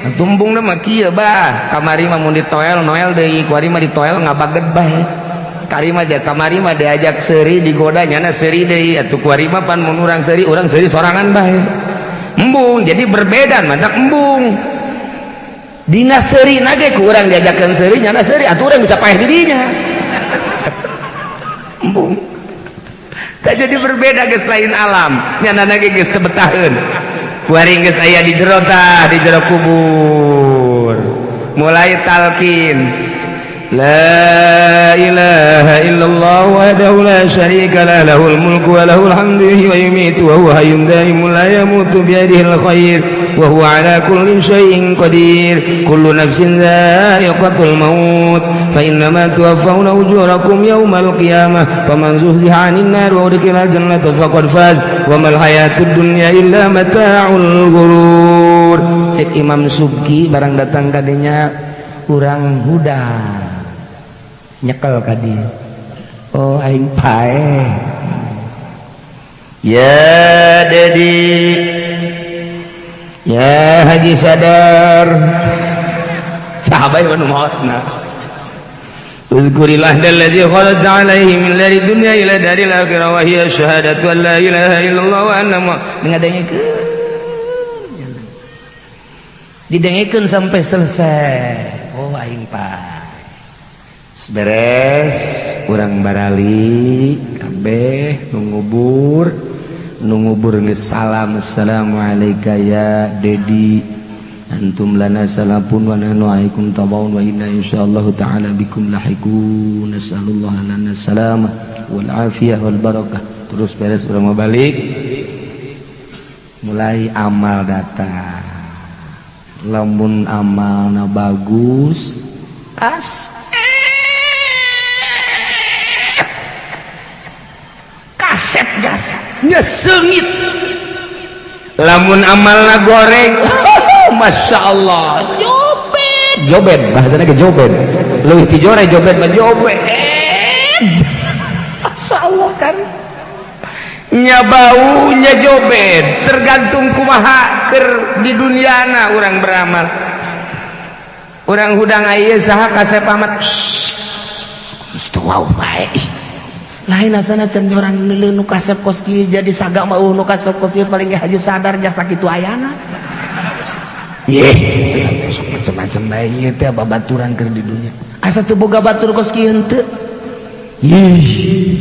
"Atuh embung mah kieu bah, kamari mah mun ditoel noel deui, kuari mah ditoel ngabaged bae. Kari mah dia kamari mah diajak seuri digoda, nyana seuri deui. Atuh kuari mah pan mun urang seuri, urang seuri sorangan bae. Embung." Jadi berbeda, mantak embung. Dina seuri nage ku urang diajakeun seuri, nyana seuri, atuh urang bisa paeh di dinya. Embung. Tak jadi berbeda, geus lain alam, nyana nage geus teu betaheun. Kuari geus aya di jero tah, di jero kubur. Mulai talkin. لا إله إلا الله وحده لا شريك له، له الملك وله الحمد ويميت وهو حي دائم لا يموت، بيده الخير وهو على كل شيء قدير. كل نفس ذائقة الموت، فإنما توفون أجوركم يوم القيامة، فمن زحزح عن النار وأدخل الجنة فقد فاز، وما الحياة الدنيا إلا متاع الغرور. Cek Imam Subki, barang datang kadinya urang hudang nyekel ka dia, "Oh, aing paeh ya, Dedi, ya Haji Sadar." Sahabat nu maotna, اذكر العهد الذي خرجت عليه من دار الدنيا إلى دار الآخرة، وهي شهادة أن لا إله إلا الله وأن ngadengekeun, didengekeun sampai selesai. "Oh, aing paeh." Beres, urang barali kabeh nu ngubur, nu ngubur geus salam, "Assalamualaikum ya Dedi, antum lana salafun wa nahnu alaikum tabaun wa inna insyaallah ta'ala bikum lahiqun, nas'alullah lana salamah wal afiyah wal barakah." Terus beres, urang mau balik, mulai amal datang. Lamun amalna bagus, kas kasep jasa nyeseungit. Lamun amalna goreng, Masya Allah, jobet jobet, bahasanya ke jobet, leuwih ti jore, jobet mah jobet. Masya Allah kan nya baunya jobet, tergantung kumaha ker di duniana urang beramal. Urang hudang aya saha, kasep amat wow bae. Lain asana can orang nu kasep kos kieu jadi saga mah nu kasep kos kieu paling ge Haji Sadar jasa kitu ayana. Ye, sok macam-macam bae ieu teh babaturan keur di dunia. Asa teu boga batur kos kieu henteu. Ih.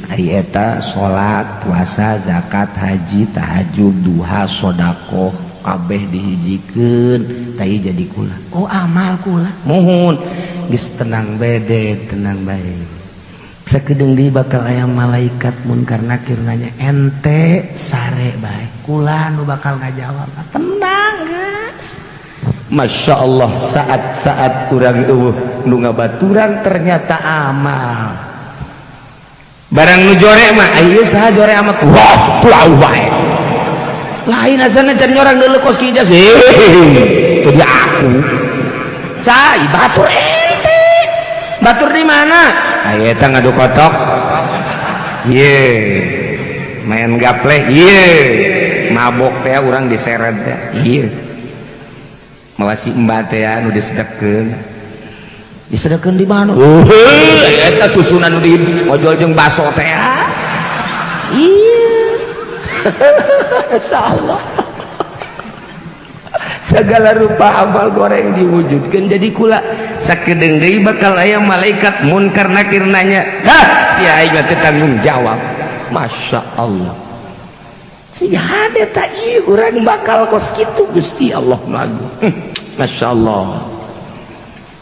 Ari eta salat, puasa, zakat, haji, tahajud, duha, sedekah kabeh dihijikeun tah jadi kula. Oh, amal kula. Muhun geus tenang bede, tenang bae. Sakedeung deui bakal aya malaikat munkar nakir nanya, "Ente sare bae?" Kula nu bakal ngajawab. Tenang geus. Masya Allah, saat-saat kurang eueuh nu ngabaturan ternyata amal. Barang nu jore mah, ayo saha jore amat, wah, tuau bae. Lain asana can nyorang deuleu kos ki jas. Itu dia aku. Sai batur ente. Batur di mana? Aya eta ngadu kotok. Ye. Main gaple. Ye. Mabok teh urang diseret teh. Ieu. Mawa si mbak teh nu disedekkeun. Disedekkeun di mana? Eta susunan nu di ojol jeung baso teh. Iya. Insyaallah. Segala rupa amal goreng diwujudkan jadi kula sakedeung deui bakal aya malaikat munkar nakir nanya, "Hah, si aing mah teu tanggung jawab." Masya Allah. Si hade ta ieu urang bakal kos kitu Gusti Allah nu agung. Masya Allah.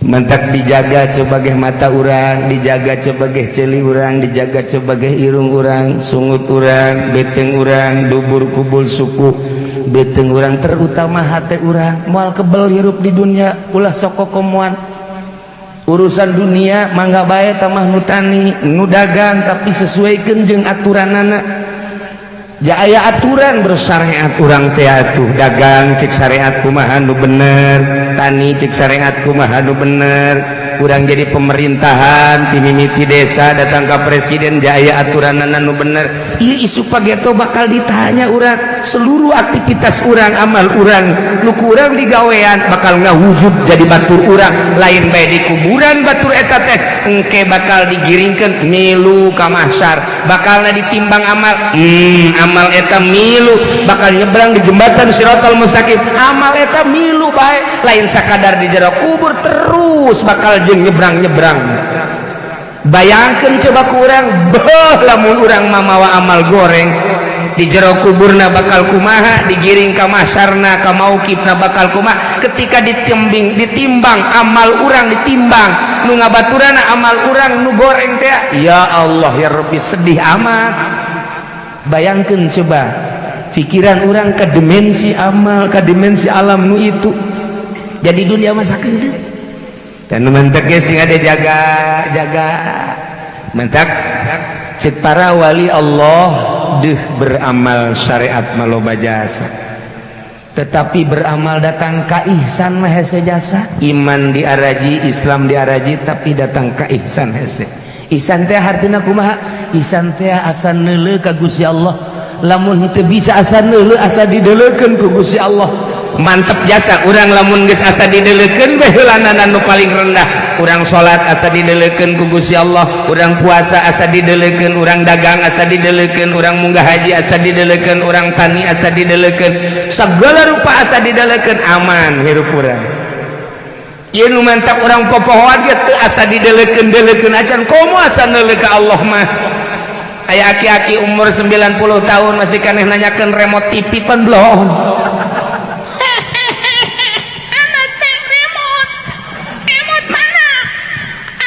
Mentak dijaga sebagai mata urang, dijaga sebagai ceuli urang, dijaga sebagai irung urang, sungut urang, beteng urang, dubur kubul suku, beteng urang, terutama hati urang. Moal kebel hirup di dunia, ulah sok kokomoan. Urusan dunia mangga bae tamah nu tani, nu dagang, tapi sesuaikan jeung aturanana. Ja aya aturan bersyariat urang teh atuh dagang cek syariat kumaha nu bener, tani cek syariat kumaha nu bener, urang jadi pemerintahan ti mimiti desa datang ka presiden ja aya aturanana nu bener. Ieu isu pageto bakal ditanya urang seluruh aktivitas urang, amal urang nu ku urang digawean bakal ngawujud jadi batur urang. Lain bae di kuburan batur eta teh, engke bakal digiringkeun milu ka mahsyar, bakalna ditimbang amal, amal eta milu bakal nyebrang di jembatan Siratal Mustaqim, amal eta milu bae. Lain sakadar di jero kubur, terus bakal jeung nyebrang-nyebrang. Bayangkan coba ku urang, beuh, lamun urang mamawa amal goreng di jero kuburna bakal kumaha, digiring ka mahsyarna, ka mauqifna bakal kumaha, ketika ditimbang, ditimbang amal urang, ditimbang nu ngabaturana amal urang nu goreng teh. Ya Allah ya Rabbi, sedih amat. Bayangkan coba pikiran urang ke dimensi amal, ke dimensi alam nu itu jadi dunia masa kedeung. Dan mentek sing ada jaga jaga. Mentak cek para wali Allah deh, beramal syariat maloba jasa, tetapi beramal datang ka ihsan mah hese jasa. Iman diaraji, Islam diaraji, tapi datang ka ihsan hese. Ihsan teh hartina kumaha? Ihsan teh asa neuleu ka Gusti Allah. Lamun teu bisa asa neuleu, asa dideleukeun ku Gusti Allah. Mantep jasa urang lamun geus asa dideleukeun bae heulanana nu paling rendah. Urang salat asa dideleukeun ku Gusti Allah, urang puasa asa dideleukeun, urang dagang asa dideleukeun, urang munggah haji asa dideleukeun, urang tani asa dideleukeun, segala rupa asa dideleukeun, aman hirup urang. Ieu nu mantap urang popohoan ge teu asa dideleukeun-deleukeun acan, komo asa neuleuh ka Allah mah. Aya aki-aki umur 90 tahun masih keneh nanyakeun remote TV, pan belum. Anak teh remote. Remote mana?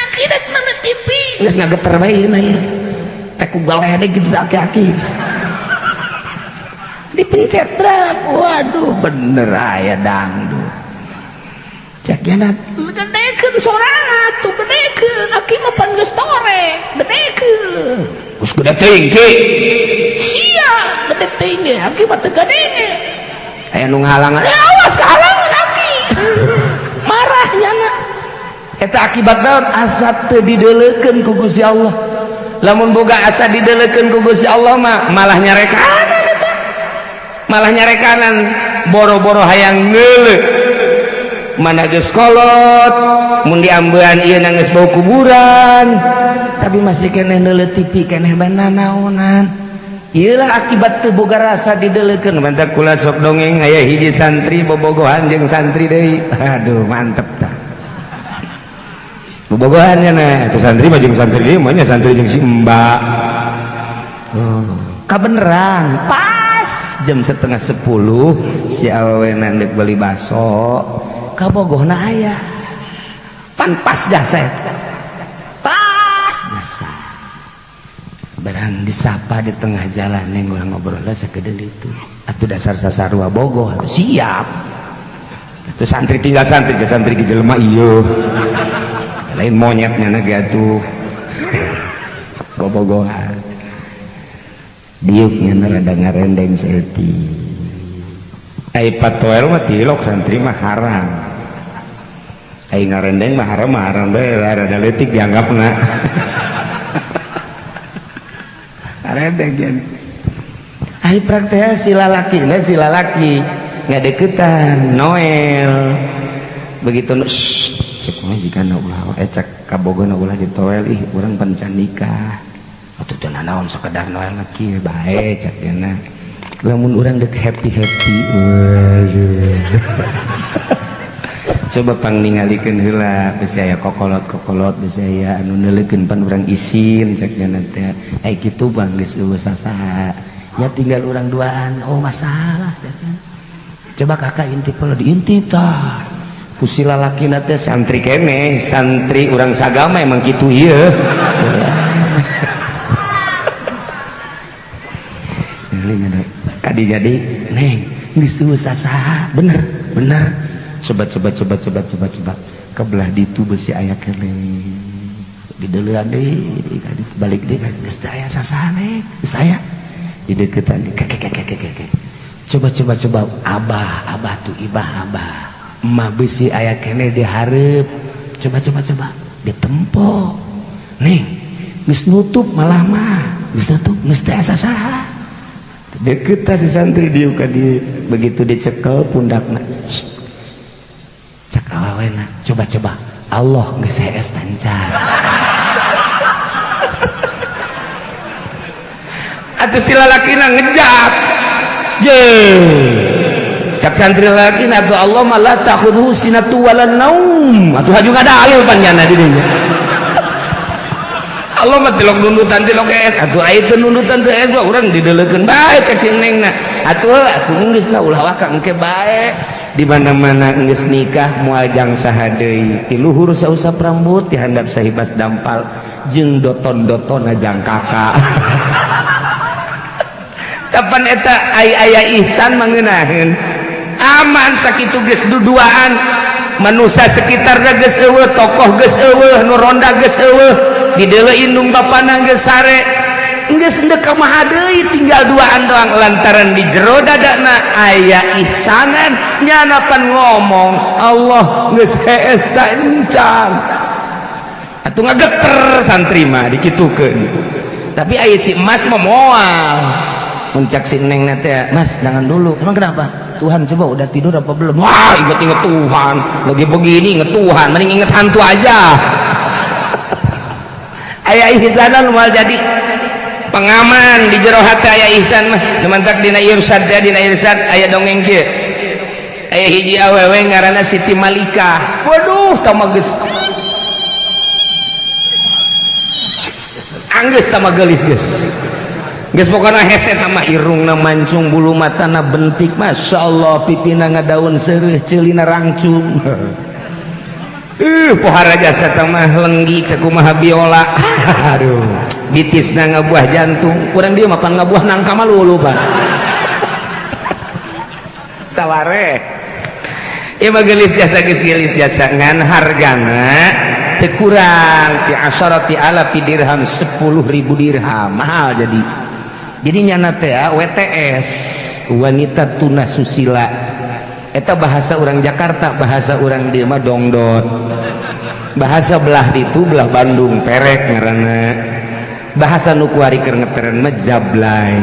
Aki rek neuleuh TV. Geus ngageter bae ieu mah ieu. Teh ku galedeg gitu aki-aki. Dipencet truk. Waduh, bener aya dangdut. Cek yana. Gedekeun sorangan tuh, gedekeun. Aki mah pan geus tore, gedekeun. Geus gede teuing, Ki. Sia, gede teuing ge, aki mah teu gadenge. Aya nu ngahalangan. Ya awas kehalangan aki. Marah nyana. Eta akibat naon? Asa teu dideleukeun ku Gusti Allah. Lamun boga asa dideleukeun ku Gusti Allah mah malah nyarekanan eta. Malah nyarekanan, boro-boro hayang neuleuh. Mana geus kolot, mun diambean ieu geus bau kuburan, tapi masih keneh neuleuh TV keneh bae nanaonan. Iyalah akibat teu boga rasa dideleukeun. Mantap kula sok dongeng, aya hiji santri bobogohan jeung santri deui. Aduh, mantep tah. Bobogohan nya nah, itu santri mah jeung santri deui mah nya santri jeung si Mbak. Oh, kabeneran pas jam 9.30 si awewe ndek beli baso, kabogohna aya. Pan pas jasa eta. Pas jasa. Barang disapa di tengah jalan, neng, urang ngobrol sakedeung itu. Atuh dasar sasarua bogoh atuh siap. Atuh santri tinggal santri, santri ke jelema ieu. Lain monyetnya na ge atuh. Bobogohan. Diuknya rada ngarendeng saeutik. Ai patoel mah tilok santri mah haram. Ai ngarendeng mah haram, mah haram bae rada leutik dianggapna. Ngarendeng gen. Ai praktek si lalaki, na si lalaki ngadeukeutan Noel. Begitu cek mah jigana ulah cek kabogona ulah ditoel ih urang pan can nikah. Atuh teu nanaon sakedar Noel mah kieu bae cek dieuna. Lamun urang dek happy happy, coba pang ningalikeun heula bisi aya kokolot-kokolot bisi aya anu neuleukeun pan urang isin cek dieuna teh. Ai kitu bang geus eueuh sasaha. Ya tinggal urang duaan, oh masalah cek. Coba kakak intip heula diintip tah. Ku si lalakina teh santri keneh, santri urang sagama emang kitu ieu. Kadi jadi neng geus eueuh sasaha, bener bener coba coba coba coba coba coba kebelah ditu besi aya keneh dideulean deui balik deui geus teu aya sasaha neng geus aya dideuketan kekekekekeke coba coba coba abah abah tuh ibah abah emak besi aya keneh dihareup coba coba coba ditempo neng geus nutup malah mah geus nutup geus teu aya sasaha. Deket si santri dieu ka dieu begitu dicekel pundakna cak awawena coba-coba Allah geus hees tancar. Atuh si lalakina ngejak ye cak santri lalakina atuh Allah mah la ta'khudhu sinatu wala naum atuh haju ngadalil panjana di dinya. Allah mah tilok nundutan tilok es atuh aya teu nundutan teu es mah urang dideulekeun bae cek si nengna atuh aku geus lah ulah waka engke bae di mana-mana geus nikah moal jang saha deui ti luhur sausap rambut ti handap sahibas dampal jeung doton-dotonna jang kakak. Kapan eta ai aya ihsan mangeunaheun aman sakitu geus duduaan manusia sekitarna geus eueuh tokoh geus eueuh nu ronda geus eueuh dideuleu indung bapana geus sare geus endek ka maha deui tinggal duaan doang lantaran di jero dadana aya ihsanan nyana pan ngomong Allah geus hees ta encan atuh ngageter santri mah dikitukeun tapi aya si emas mah moal mun cak si nengna teh mas jangan dulu emang kenapa Tuhan coba udah tidur apa belum wah inget-inget Tuhan lagi begini inget Tuhan mending inget hantu aja. Aya ihsanan moal jadi pengaman di jero hati aya ihsan mah nu mantak dina irsyad teh dina irsyad aya dongeng kieu aya hiji awewe ngaranna Siti Malika waduh tah geus anggeus tah geulis geus geus pokona hese tah mah irungna mancung bulu matana bentik masyaallah pipina ngadaun seureuh ceulina rangcung. Pohara jasa mah lenggi sakumaha biola. Aduh, bitisna ngabuah jantung. Kurang dia mah pan ngabuah nangka mah lulu pan. Saware. Ieu mah geulis jasa geus geulis jasa ngan hargana teu kurang ti asharati alafi dirham 10.000 dirham mahal jadi. Jadi nyana teh WTS wanita tuna susila. Eta bahasa orang Jakarta, bahasa orang dieu mah dongdot. Bahasa belah ditu belah Bandung perek ngaranna. Bahasa nu kuari keur ngeteren mah jablay.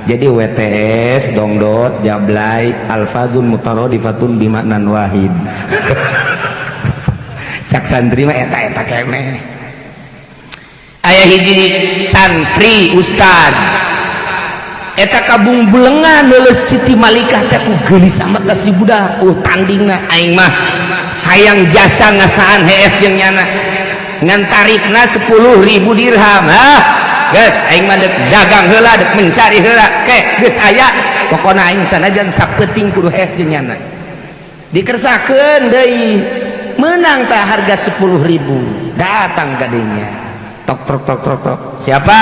Jadi WTS dongdot jablay alfazun mutaradifatun bimaknan wahid. Cak santri mah eta-eta keneh. Aya hiji santri ustad eta kabung bulengan leuleus Siti Malikah teh ku geulis amat ka si budak tandingna aing mah hayang jasa ngasaan hees jeung nyana ngan tarifna 10.000 dirham hah geus aing mah dek dagang heula dek mencari heula ke geus aya pokona aing sanajan sapeuting kudu hees jeung nyana dikersakeun deui menang tah harga 10.000 datang ka dinya tok tok tok tok tok siapa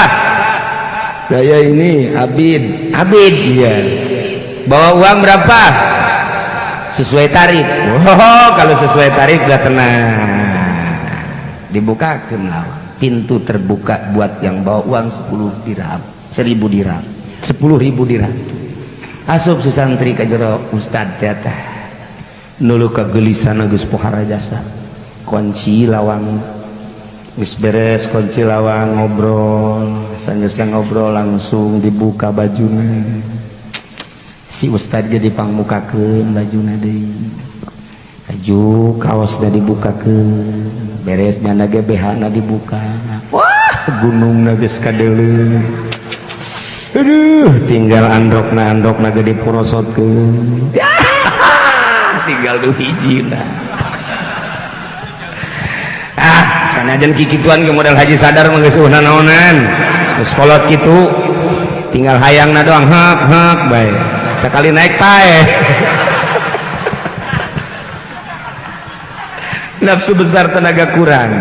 saya ini Abid. Abid iya. Bawa uang berapa? Sesuai tarif. Oh, kalau sesuai tarif udah tenang. Dibukakan lawang. Pintu terbuka buat yang bawa uang 10 dirham, 1000 dirham, 10.000 dirham. Asup si santri ka jero ustad teh tah nulu kagelisan geus pohara jasa. Kunci lawang geus beres, kunci lawang, ngobrol. Sanggeusna ngobrol langsung dibuka bajuna. Si ustad ge dipangmukakeun bajuna deui, baju kaosna dibukakeun, beres nyana ge BH na dibuka. Wah, gunungna geus kadeuleu. Aduh, tinggal andokna, andokna ge diporosotkeun, tinggal du hijina. Ah, sanajan kikituan ge modal haji sadar mah geus naonan, geus kolot kitu, tinggal hayangna doang. Hak hak bae, sekali naik pae. Nafsu besar, tenaga kurang.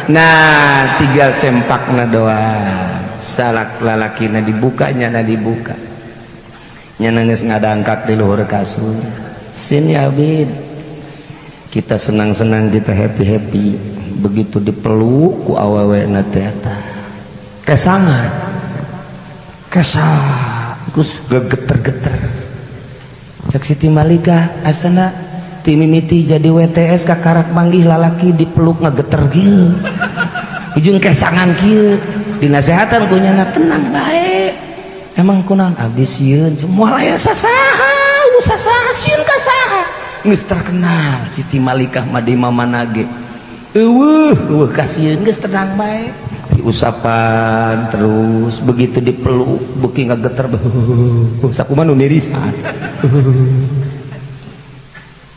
Nah, tinggal sempakna doang. Salak lalakina dibukanya na dibuka, nya nangis ngadangkak di luhur kasur. Sini, Abid, kita senang-senang, kita happy-happy. Begitu dipeluk ku awewe na teh kesangan kesak, terus gegeter-geter. Cek Siti Malika, asana ti mimiti jadi WTS kakarak manggih lalaki dipeluk ngegeter kieu ujung kesangan kieu. Dinasehatan ku nyana, tenang bae. Emang kunaon? Abdi sieun moal aya sasaha, sasaha sieun ka saha? Geus terkenal Siti Malikah mah di mamana ge eueuh eueuh kasieun. Geus tenang bae, diusapan terus. Begitu dipeluk beuki ngageter, sakumaha nu nirisan.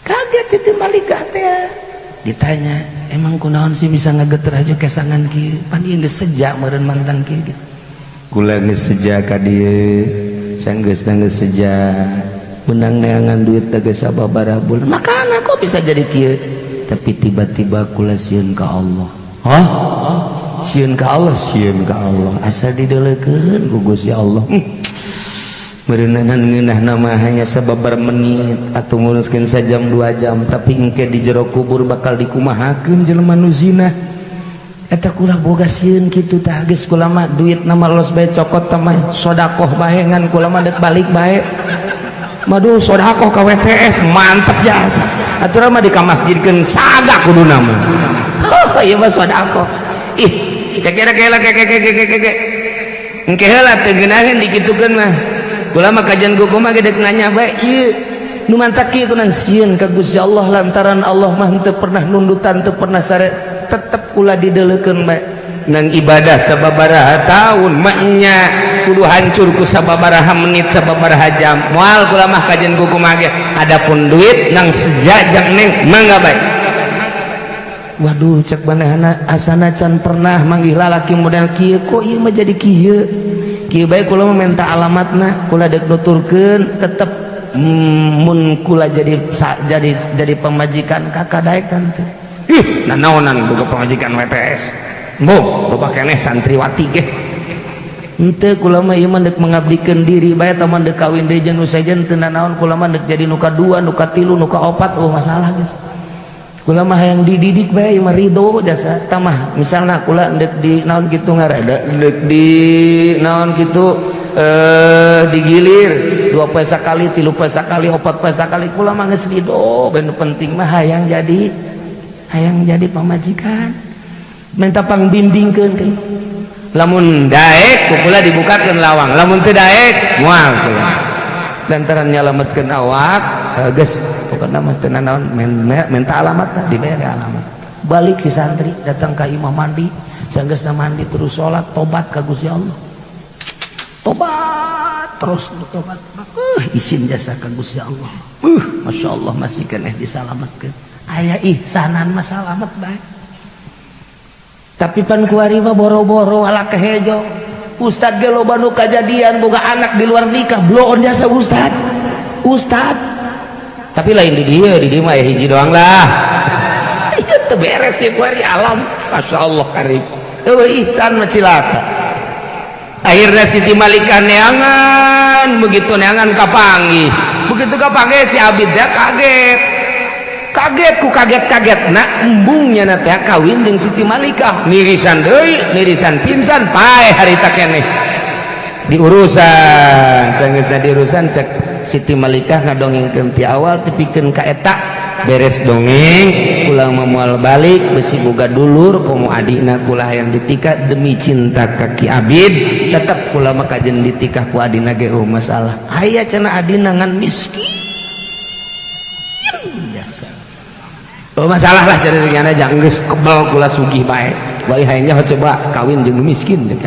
Kaget Siti Malikah teh. Ditanya, emang kunaon sih bisa ngageter aja kesangan kieu? Pan ieu geus sejak meureun mantan kieu gitu. Kula geus seja ka dieu, sanggeus geus seja, menang neangan duit teh geus sababaraha bulan, makana kok bisa jadi kieu? Tapi tiba-tiba kula sieun ka Allah. Hah, sieun ka Allah? Sieun ka Allah, asa dideulekeun ku Gusti Allah. Meureunan ngeunah nama hanya sababar menit atau nguruskeun sajam 2 jam, tapi engke di jero kubur bakal dikumahakeun jelema nu zina eta. Kula boga sieun kitu tah. Geus, kula mah duit nama los bae, cokot tah mah sodakoh bae, ngan kula mah dek balik bae. Maduh, sodakoh ka WTS mantep jasa aturan mah, dikamasjidkeun saga kudu nama. Oh, ieu mah sodakoh. Ih, cek kira kira ke ke ke ke ke ke engke heula teu geunaheun dikitukeun mah. Kula mah kajian kuku mah gedek nanya bae ieu nu mantak kieu kunan sieun ka Gusti Allah, lantaran Allah mah teu pernah nundutan, teu pernah sare, tetep kula dideleukeun bae. Nang ibadah sababaraha tahun maknya kudu hancur ku sababaraha menit, sababaraha jam. Moal, kula mah kajian kuku mah ge. Adapun duit nang sejajang neng mangga bae. Waduh, cek manehna, asana can pernah manggih lalaki model kieu, kok ieu mah jadi kieu kieu bae. Kula mah minta alamatna, kula dek nuturkeun tetep mun kula jadi pamajikan kakak daek tante. Ih, nanaonan boga pamajikan WTS. Mbok, loba keneh santriwati ge. Henteu, kula mah ieu mah dek mengabdikeun diri bae. Tah mah dek kawin deui jeung nu sejen teu nanaon. Kula mah dek jadi nu kadua, nu katilu, nu kaopat, oh masalah geus. Kula mah hayang dididik bae, ieu mah ridho jasa. Tah mah misalna kula dek di naon kitu ngaranna, dek di naon kitu, digilir dua poe sakali, tilu poe sakali, opat poe sakali, kula mah geus ridho. Ben penting mah hayang jadi pamajikan, minta pangbimbingkeun ke. Lamun daek ku kula dibukakeun lawang, lamun teu daek moal kula, lantaran nyalametkeun awak. Geus, pokokna mah teu nanaon, minta alamat, dibere alamat. Balik si santri, datang ka imah, mandi. Sanggeusna mandi terus salat, tobat ka Gusti Allah, tobat terus, tobat. Isin jasa ka Gusti Allah. Masya Allah, masih keneh disalametkeun, aya ihsanan mah salamet bae. Tapi pan kuari mah boro-boro ala kehejo, ustad ge loba nu kajadian boga anak di luar nikah, bloon jasa ustad ustad. Tapi lain di dieu, di dieu mah aya hiji doang lah. Ieu teu beres ya kuari alam. Masya Allah karim, eueuh ihsan mah cilaka. Akhirnya Siti Malika neangan, begitu neangan kapanggih. Begitu kapanggih, si Abid ya kaget, kaget ku kaget-kaget nak embungnya na teh kawin jeung Siti Malikah. Nirisan deui, nirisan, pingsan paeh harita keneh. Diurusan, sanggeusna diurusan, cek Siti Malikah ngadongengkeun ti awal tepikeun ka eta beres dongeng kula moal balik besi boga dulur komo adina kula hayang ditikah demi cinta ka Ki Abid tetep kula mah kajen ditikah ku adina ge oh masalah aya cenah adina ngan miskin biasa oh masalah lah jadi jangan geus kebal kula sugih bae wae hayangnya coba kawin jeung nu miskin cek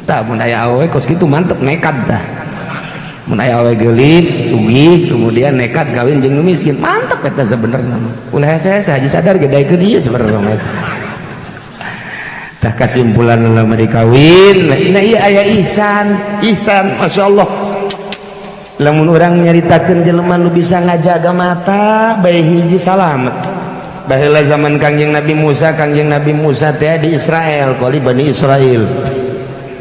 tah mun aya awewe kos kitu mantep nekat tah mun aya awewe geulis sugih kemudian nekat kawin jeung nu miskin mantep eta sebenarnya mah ulah hese-hese haji sadar ge daekeun ieu sebenarnya mah tah kesimpulan lama dikawin nah iya aya ihsan ihsan Masya Allah lamun urang nyaritakeun jelema nu bisa ngajaga mata bae hiji salamet baheula zaman Kangjeng Nabi Musa. Kangjeng Nabi Musa teh di Israel kali Bani Israel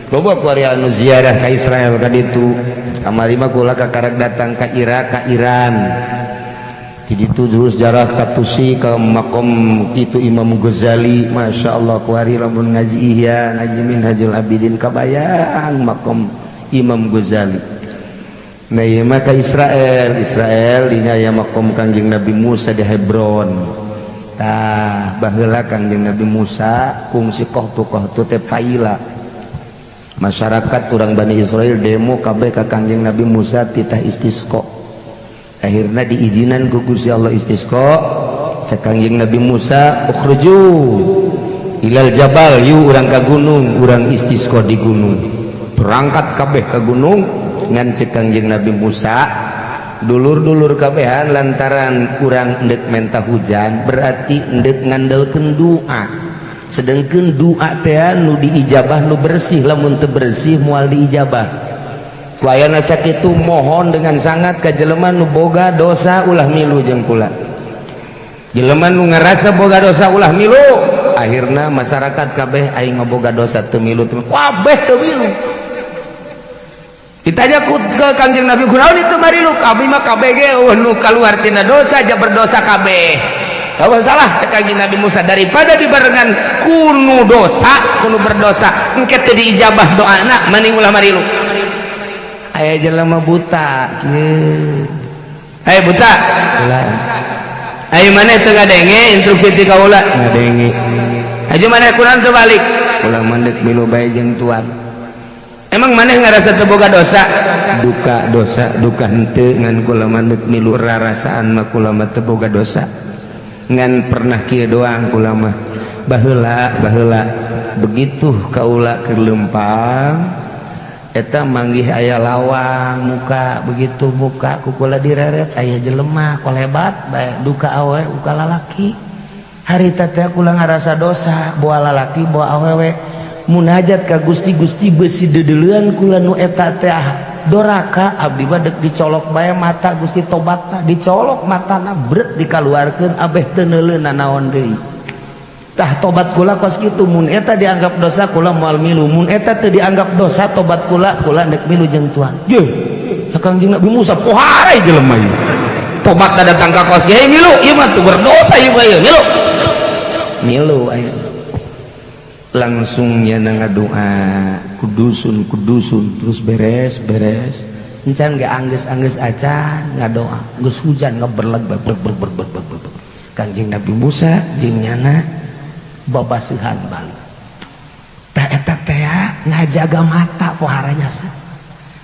loba ku ari anu ziarah ka Israel ka ditu. Kamari mah kula kakarak datang ka Irak, ka Iran. Di ditu juru sejarah ka Tusi, ka makom kitu Imam Ghazali. Masya Allah, ku ari lamun ngaji Ihya, ngaji Minhajul Abidin, kabayang makom Imam Ghazali. Nah ieu mah ka Israel. Israel dinya aya makom Kangjeng Nabi Musa di Hebron. Tah baheula Kangjeng Nabi Musa kungsi kohtu-kohtu teh paila masyarakat urang Bani Israel demo kabeh ka Kangjeng Nabi Musa titah istisqa. Akhirna diizinan ku Gusti Allah istisqa. Cek Kangjeng Nabi Musa, "Ukhruju ilal jabal," yu urang ka gunung, urang istisqa di gunung. Berangkat kabeh ka gunung ngan cek Kangjeng Nabi Musa, "Dulur-dulur kabehan, lantaran kurang endek menta hujan berarti endek ngandelkeun doa, sedangkan doa teh nu diijabah nu bersih. Lamun teu bersih moal diijabah. Ku ayana sakitu mohon dengan sangat ka jelema nu boga dosa ulah milu jeung kula. Jelema nu ngarasa boga dosa ulah milu." Akhirna masyarakat kabeh, "Aing mah boga dosa, teu milu, teu milu." Kabeh teu milu. Ditanya ku ke Kangjeng Nabi, "Kunaon itu marilu?" "Kami mah kabeh ge eueuh nu kaluar tina dosa aja berdosa kabeh." "Kalau salah," cek Kangjeng Nabi Musa, "daripada dibarengan kunu dosa, kunu berdosa, engke teu diijabah doana, mending ulah marilu." Aya jelema buta kieu. "Hey buta, ulah. Ayo mana teu ngadenge instruksi ti kaula?" "Ngadenge." "Aja mana kurang teu balik?" "Ulah mandek milu bae jeung tuan." "Emang maneh ngarasa teu boga dosa?" "Duka dosa duka henteu, ngan kula mandek milu rarasaan mah kula mah teu boga dosa. Ngan pernah kieu doang kula mah baheula baheula begitu kaula keur lempang eta manggih aya lawang muka. Begitu muka ku kula direret aya jelema kolebat bae, duka awewe duka lalaki. Harita teh kula ngarasa dosa, boa lalaki boa awewe, munajat ka Gusti, Gusti, besi dedeleuan kula nu eta teh doraka, abdi mah dek dicolok bae mata Gusti tobatna." Dicolok matana, bret, dikaluarkeun, abeh teu neuleuh naon deui. Tah tobat kula kos kitu. Mun eta dianggap dosa kula moal milu. Mun eta teu dianggap dosa tobat kula, kula dek milu jeung tuan." Ye cek Kangjeng Nabi Musa, "Poharai jelema ieu tobat datang ka kos ge milu. Ieu mah teu berdosa ieu mah, ieu milu milu." Aya langsungnya ngadoa kudusun kudusun terus beres beres encan ge anggeus-anggeus acan ngadoa geus hujan ngeberleg ber ber ber ber ber ber. Kangjeng Nabi Musa jeung nyana babaseuhan balik. Tah eta teh ngajaga mata poharanya.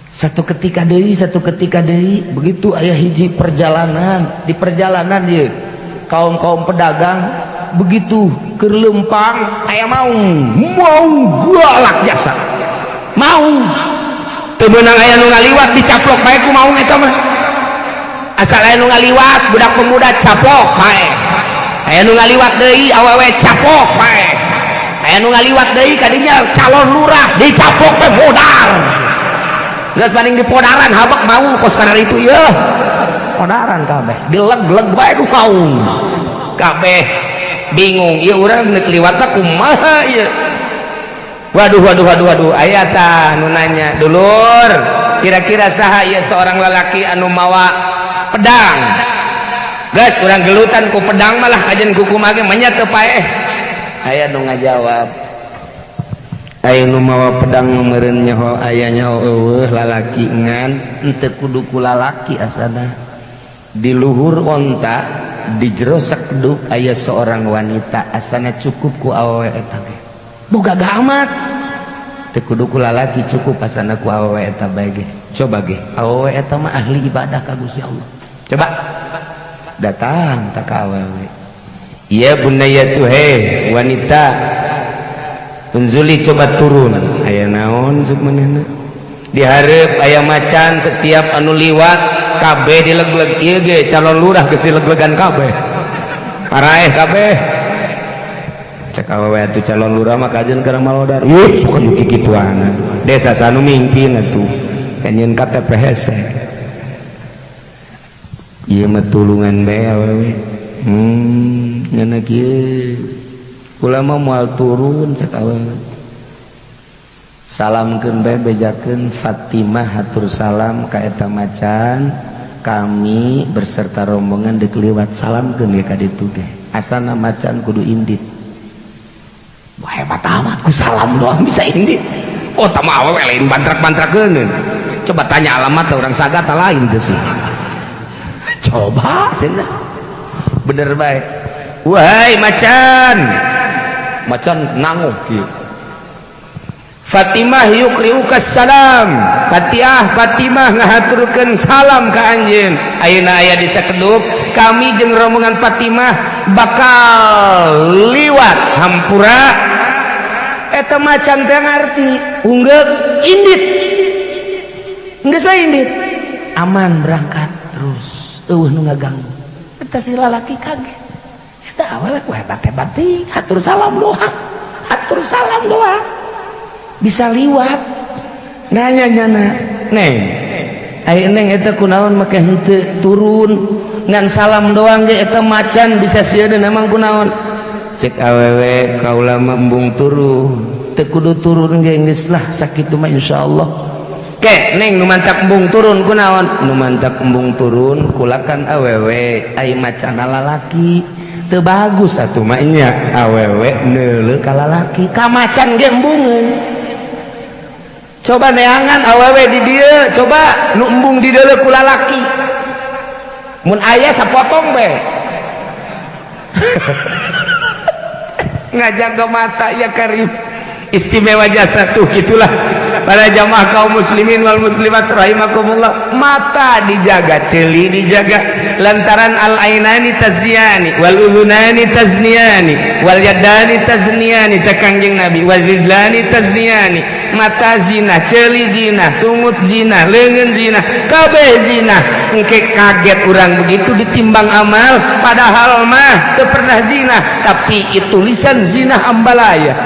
Satu ketika deui, satu ketika deui begitu aya hiji perjalanan. Di perjalanan ieu kaum-kaum pedagang begitu keur lempang aya maung, maung galak jasa, maung teu meunang aya nu ngaliwat dicaplok bae ku maung eta mah. Asal aya nu ngaliwat budak pemuda caplok bae, aya nu ngaliwat deui awewe caplok bae, aya nu ngaliwat deui kadinya calon lurah dicaplok bae, modar geus banding dipodaran habak maung kos kana itu ieu podaran kabeh, dileg-leg bae ku maung kabeh. Bingung ieu urang neuk liwatna kumaha ieu? Waduh waduh waduh waduh. Aya tah nu nanya, "Dulur, kira-kira saha ieu seorang lalaki anu mawa pedang? Geus urang gelutan ku pedang malah kajen ku kumaha ge menya teu paeh." Aya nu ngajawab. Aya nu mawa pedang meureun nyaho aya nyaho eueuh lalaki ngan henteu kudu ku lalaki asana. Di luhur onta di jero sakeduk aya seorang wanita asana cukup ku awewe eta ge. Boga amat. Teu kudu ku lalaki cukup asana ku awewe eta bae ge. Coba ge awewe eta mah ahli ibadah ka Gusti Allah. Coba datang tak ka awewe. Ya bunayatu he wanita unzuli coba turun aya naon cuk manehna dihareup aya macan setiap anu liwat kabeh dilegleg ieu ge calon lurah geus dileglegan kabeh paraeh kabeh cek awewe atuh calon lurah mah kajeun keur malodar ih suka nu kikituana desa sanu mingpin atuh kanyeun KTP hese ieu mah tulungan bae awewe ngana kieu kula mah moal turun cek awewe salamkeun bae bejakeun Fatimah hatur salam ka eta macan kami berserta rombongan deuk liwat salamkeun ge ka ditu ge asana macan kudu indit. Wah hebat amat ku salam doang bisa indit. Oh tah mah awewe lain bantrak-bantrakeun. Coba tanya alamat orang Sagata lain teh sih. Coba cenah. Bener bae. Wahai macan. Macan nanguk kieu. Fatimah yukriuka salam. Fatiah Fatimah ngahaturkeun salam ka anjeun. Ayeuna aya di sakedup kami jeung rombongan Fatimah bakal liwat hampura. Eta macan teh ngarti unggeuk indit. Geus bae indit. Aman berangkat terus. Eueuh nu ngaganggu. Eta si lalaki kaget. Eta awewe ku hebat-hebat teuing hatur salam doang. Hatur salam doang. Bisa liwat. Nanya nyana, "Neng, ai neng eta kunaon make henteu turun ngan salam doang ge eta macan bisa sieun emang kunaon?" Cek awewe kaula mah embung turun. Teu kudu turun ge geus lah sakitu mah insyaallah. Ke neng nu mantak embung turun kunaon? Nu mantak embung turun kulakan awewe ai macan lalaki. Teu bagus atuh mah nya awewe neuleuh ka lalaki ka macan ge embungeun. Coba neangan awewe di dieu, coba nu embung di deuleuh ku lalaki. Mun aya sapotong be. Ngajaga mata ya karim. Istimewa jasa tuh gitulah. Para jamaah kaum muslimin wal muslimat rahimakumullah, mata dijaga, ceuli dijaga lantaran al ainani tazniyani wal udhunani tazniyani wal yadani tazniyani cek Kangjeng Nabi wal rijlani tazniyani. Mata zina, ceuli zina, sungut zina, leungeun zina, kabeh zina. Engke kaget urang begitu ditimbang amal padahal mah teu pernah zina, tapi itu lisan zina ambalaya.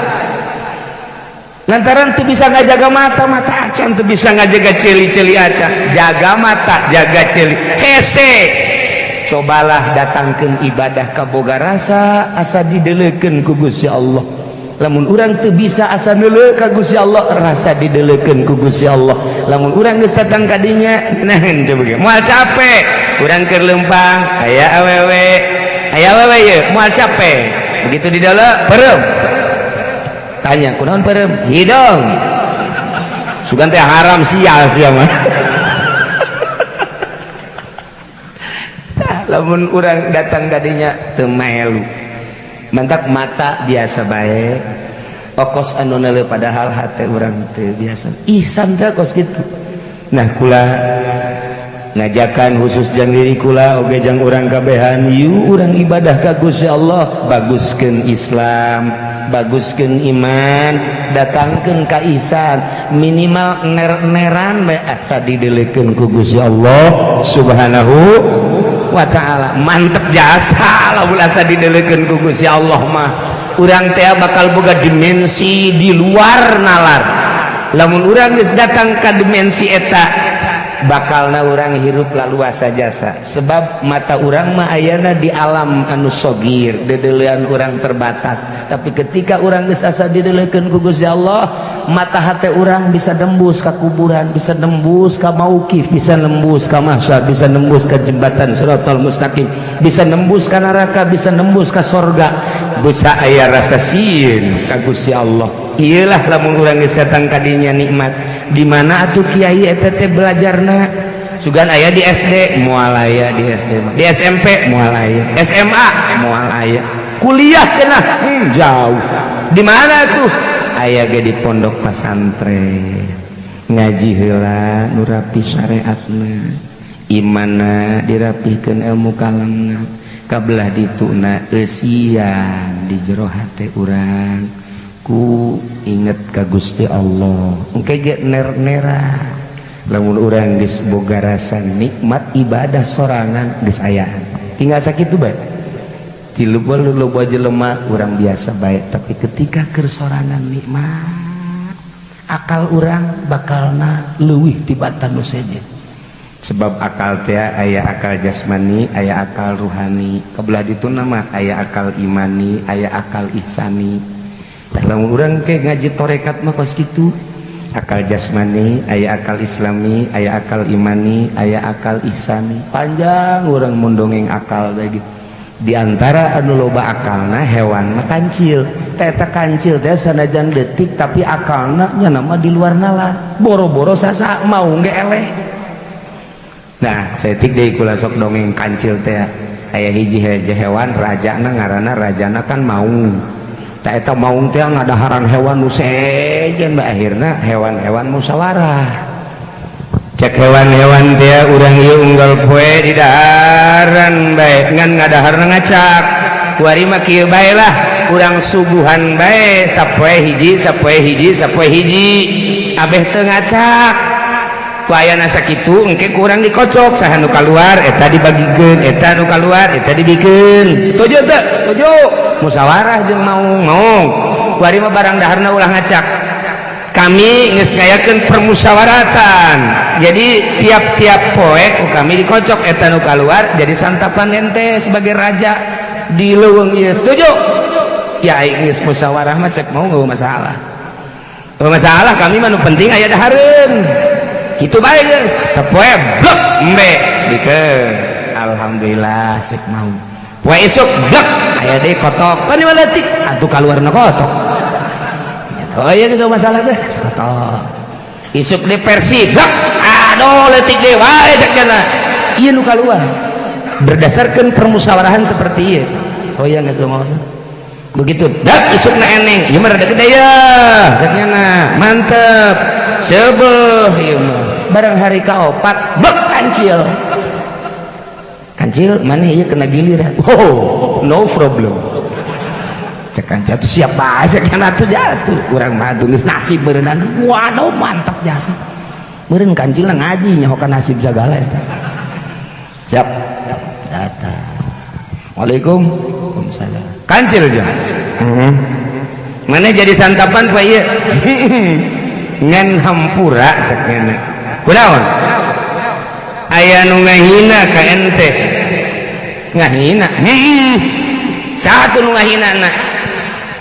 Lantaran tuh bisa ngajaga mata, mata acan tuh bisa ngajaga celi-celi acan. Jaga mata, jaga celi. Hese. Cobalah datangkeun ibadah ka boga rasa asa dideleukeun ku Gusti Allah. Lamun urang teu bisa asa neuleuh ka Gusti Allah, rasa dideleukeun ku Gusti Allah. Lamun urang geus datang ka dinya, nahan coba ge. Moal capek. Urang keur leumpang, aya awewe. Aya awewe ye, moal capek. Begitu di dalam peureum. Tanya kunaon peureum? Hidung. Sugan teh haram sial sia mah. Lamun urang datang ka dinya teu maelu. Mantak mata biasa bae. Okos anu neuleuh padahal hate urang teu biasa. Ihsan teh kos kitu. Nah kula ngajakan khusus jang diri kula oge jang urang kabehan yuk urang ibadah ka Gusti Allah, baguskeun Islam, baguskeun iman, datangkeun ka ihsan, minimal ner-neran bae asa didelekeun ku Gusti Allah Subhanahu wa ta'ala. Mantep jasa lamun asa didelekeun ku Gusti Allah mah. Urang teh bakal boga dimensi di luar nalar. Lamun urang geus datang ka dimensi eta bakalna urang hirup laluasa jasa. Sebab mata urang mah ayana di alam anu sogir, dedelean urang terbatas. Tapi ketika urang geus asa didelekeun ku Gusti Allah, mata hate urang bisa nembus ka kuburan, bisa nembus ka mauqif, bisa nembus ka mahsyar, bisa nembus ka jembatan siratal mustaqim, bisa nembus ka neraka, bisa nembus ka sorga. Bisa aya rasa sieun ka Gusti Allah. Iyalah, lamun urang geus datang kadinya nikmat. Di mana atuh kiai eta teh belajarna? Sugan aya di SD? Moal aya di SD mah. Di SMP moal aya, SMA moal aya, kuliah cenah jauh. Di mana tuh? Aya ge di pondok pesantren, ngaji heula nu rapi syariatna, imanna dirapihkeun, ilmu kalamna. Kabelah dituna eusian di jero hate urang ku inget ka Gusti Allah. Engke ge ner-nera lamun urang geus boga rasa nikmat ibadah sorangan, geus ayaan tinggal sakitu bae. Tilu loba jelema urang biasa bae, tapi ketika keur sorangan nikmat, akal urang bakalna leuwih tibatan nu sejen, sebab akal teh aya akal jasmani, aya akal ruhani. Kebelah ditu nama aya akal imani, aya akal ihsani. Lamun urang ke ngaji torekat mah kos kitu, akal jasmani aya, akal islami aya, akal imani aya, akal ihsani. Panjang urang mun dongeng akal lagi. Di antara anu loba akalna hewan mah kancil. Teta kancil teh sanajan detik, tapi akalna nya nama di luar nalar, boro-boro sasa mau ge eleh. Nah, saeutik deui kula sok dongeng kancil teh. Aya hiji hiji hewan rajana, ngaranna rajana kan maung. Ta eta maung teh ngadaharan hewan nu sejen bae. Akhirna hewan-hewan musyawarah. Cek hewan-hewan teh, urang ieu unggal poe didaharan bae, ngan ngadaharna ngacak. Kuari mah kieu bae lah, urang suguhan bae sapoe hiji, sapoe hiji, sapoe hiji, abeh teu ngacak. Ku ayana sakitu, engke kurang dikocok, saha nu kaluar eta dibagikeun, eta nu kaluar eta dibikeun. Setuju teu? Setuju. Musyawarah jeung maung. Maung, kuari mah barang daharna ulah ngacak. Kami geus ngayakeun permusyawaratan, jadi tiap-tiap poe ku kami dikocok, eta nu kaluar jadi santapan ente sebagai raja di leuweung ieu. Setuju ya? Aing geus musyawarah mah, cek mau, nggak masalah. Nggak masalah kami mah, nu penting aya dahareun. Kitu bae geus. Sapoe blek embe bikeun, alhamdulillah, cek mau. Poe isuk blek aya deui kotok pan di leutik atuh kaluarna kotok. Oh iya, geus masalah teh kotok. Isuk di versi blek, aduh, leutik deui wae, cek jana ieu nu kaluar berdasarkan permusyawarahan seperti ieu. Oh iya, geus masalah begitu dak. Isuk na eneng, ieu mah rada gede ya, cek nyana mantep sebeuh ieu mah. Barang hari kaopat blek kancil. Kancil, mana ieu kena giliran? Oh, no problem, cek kancil tuh. Siapa aja kan atuh jatuh urang mah atuh geus nasib beureunan. Waduh, mantap jasa meureun kancil ngaji nyaho ka nasib sagala eta. Siap datang. Waalaikum. Waalaikumsalam. Kancil aja mana jadi santapan pak ieu ngan hampura, cek ngene. Kunaon? Aya nu ngahina ka ente. Ngahina? Heeh. Satu nu ngahina na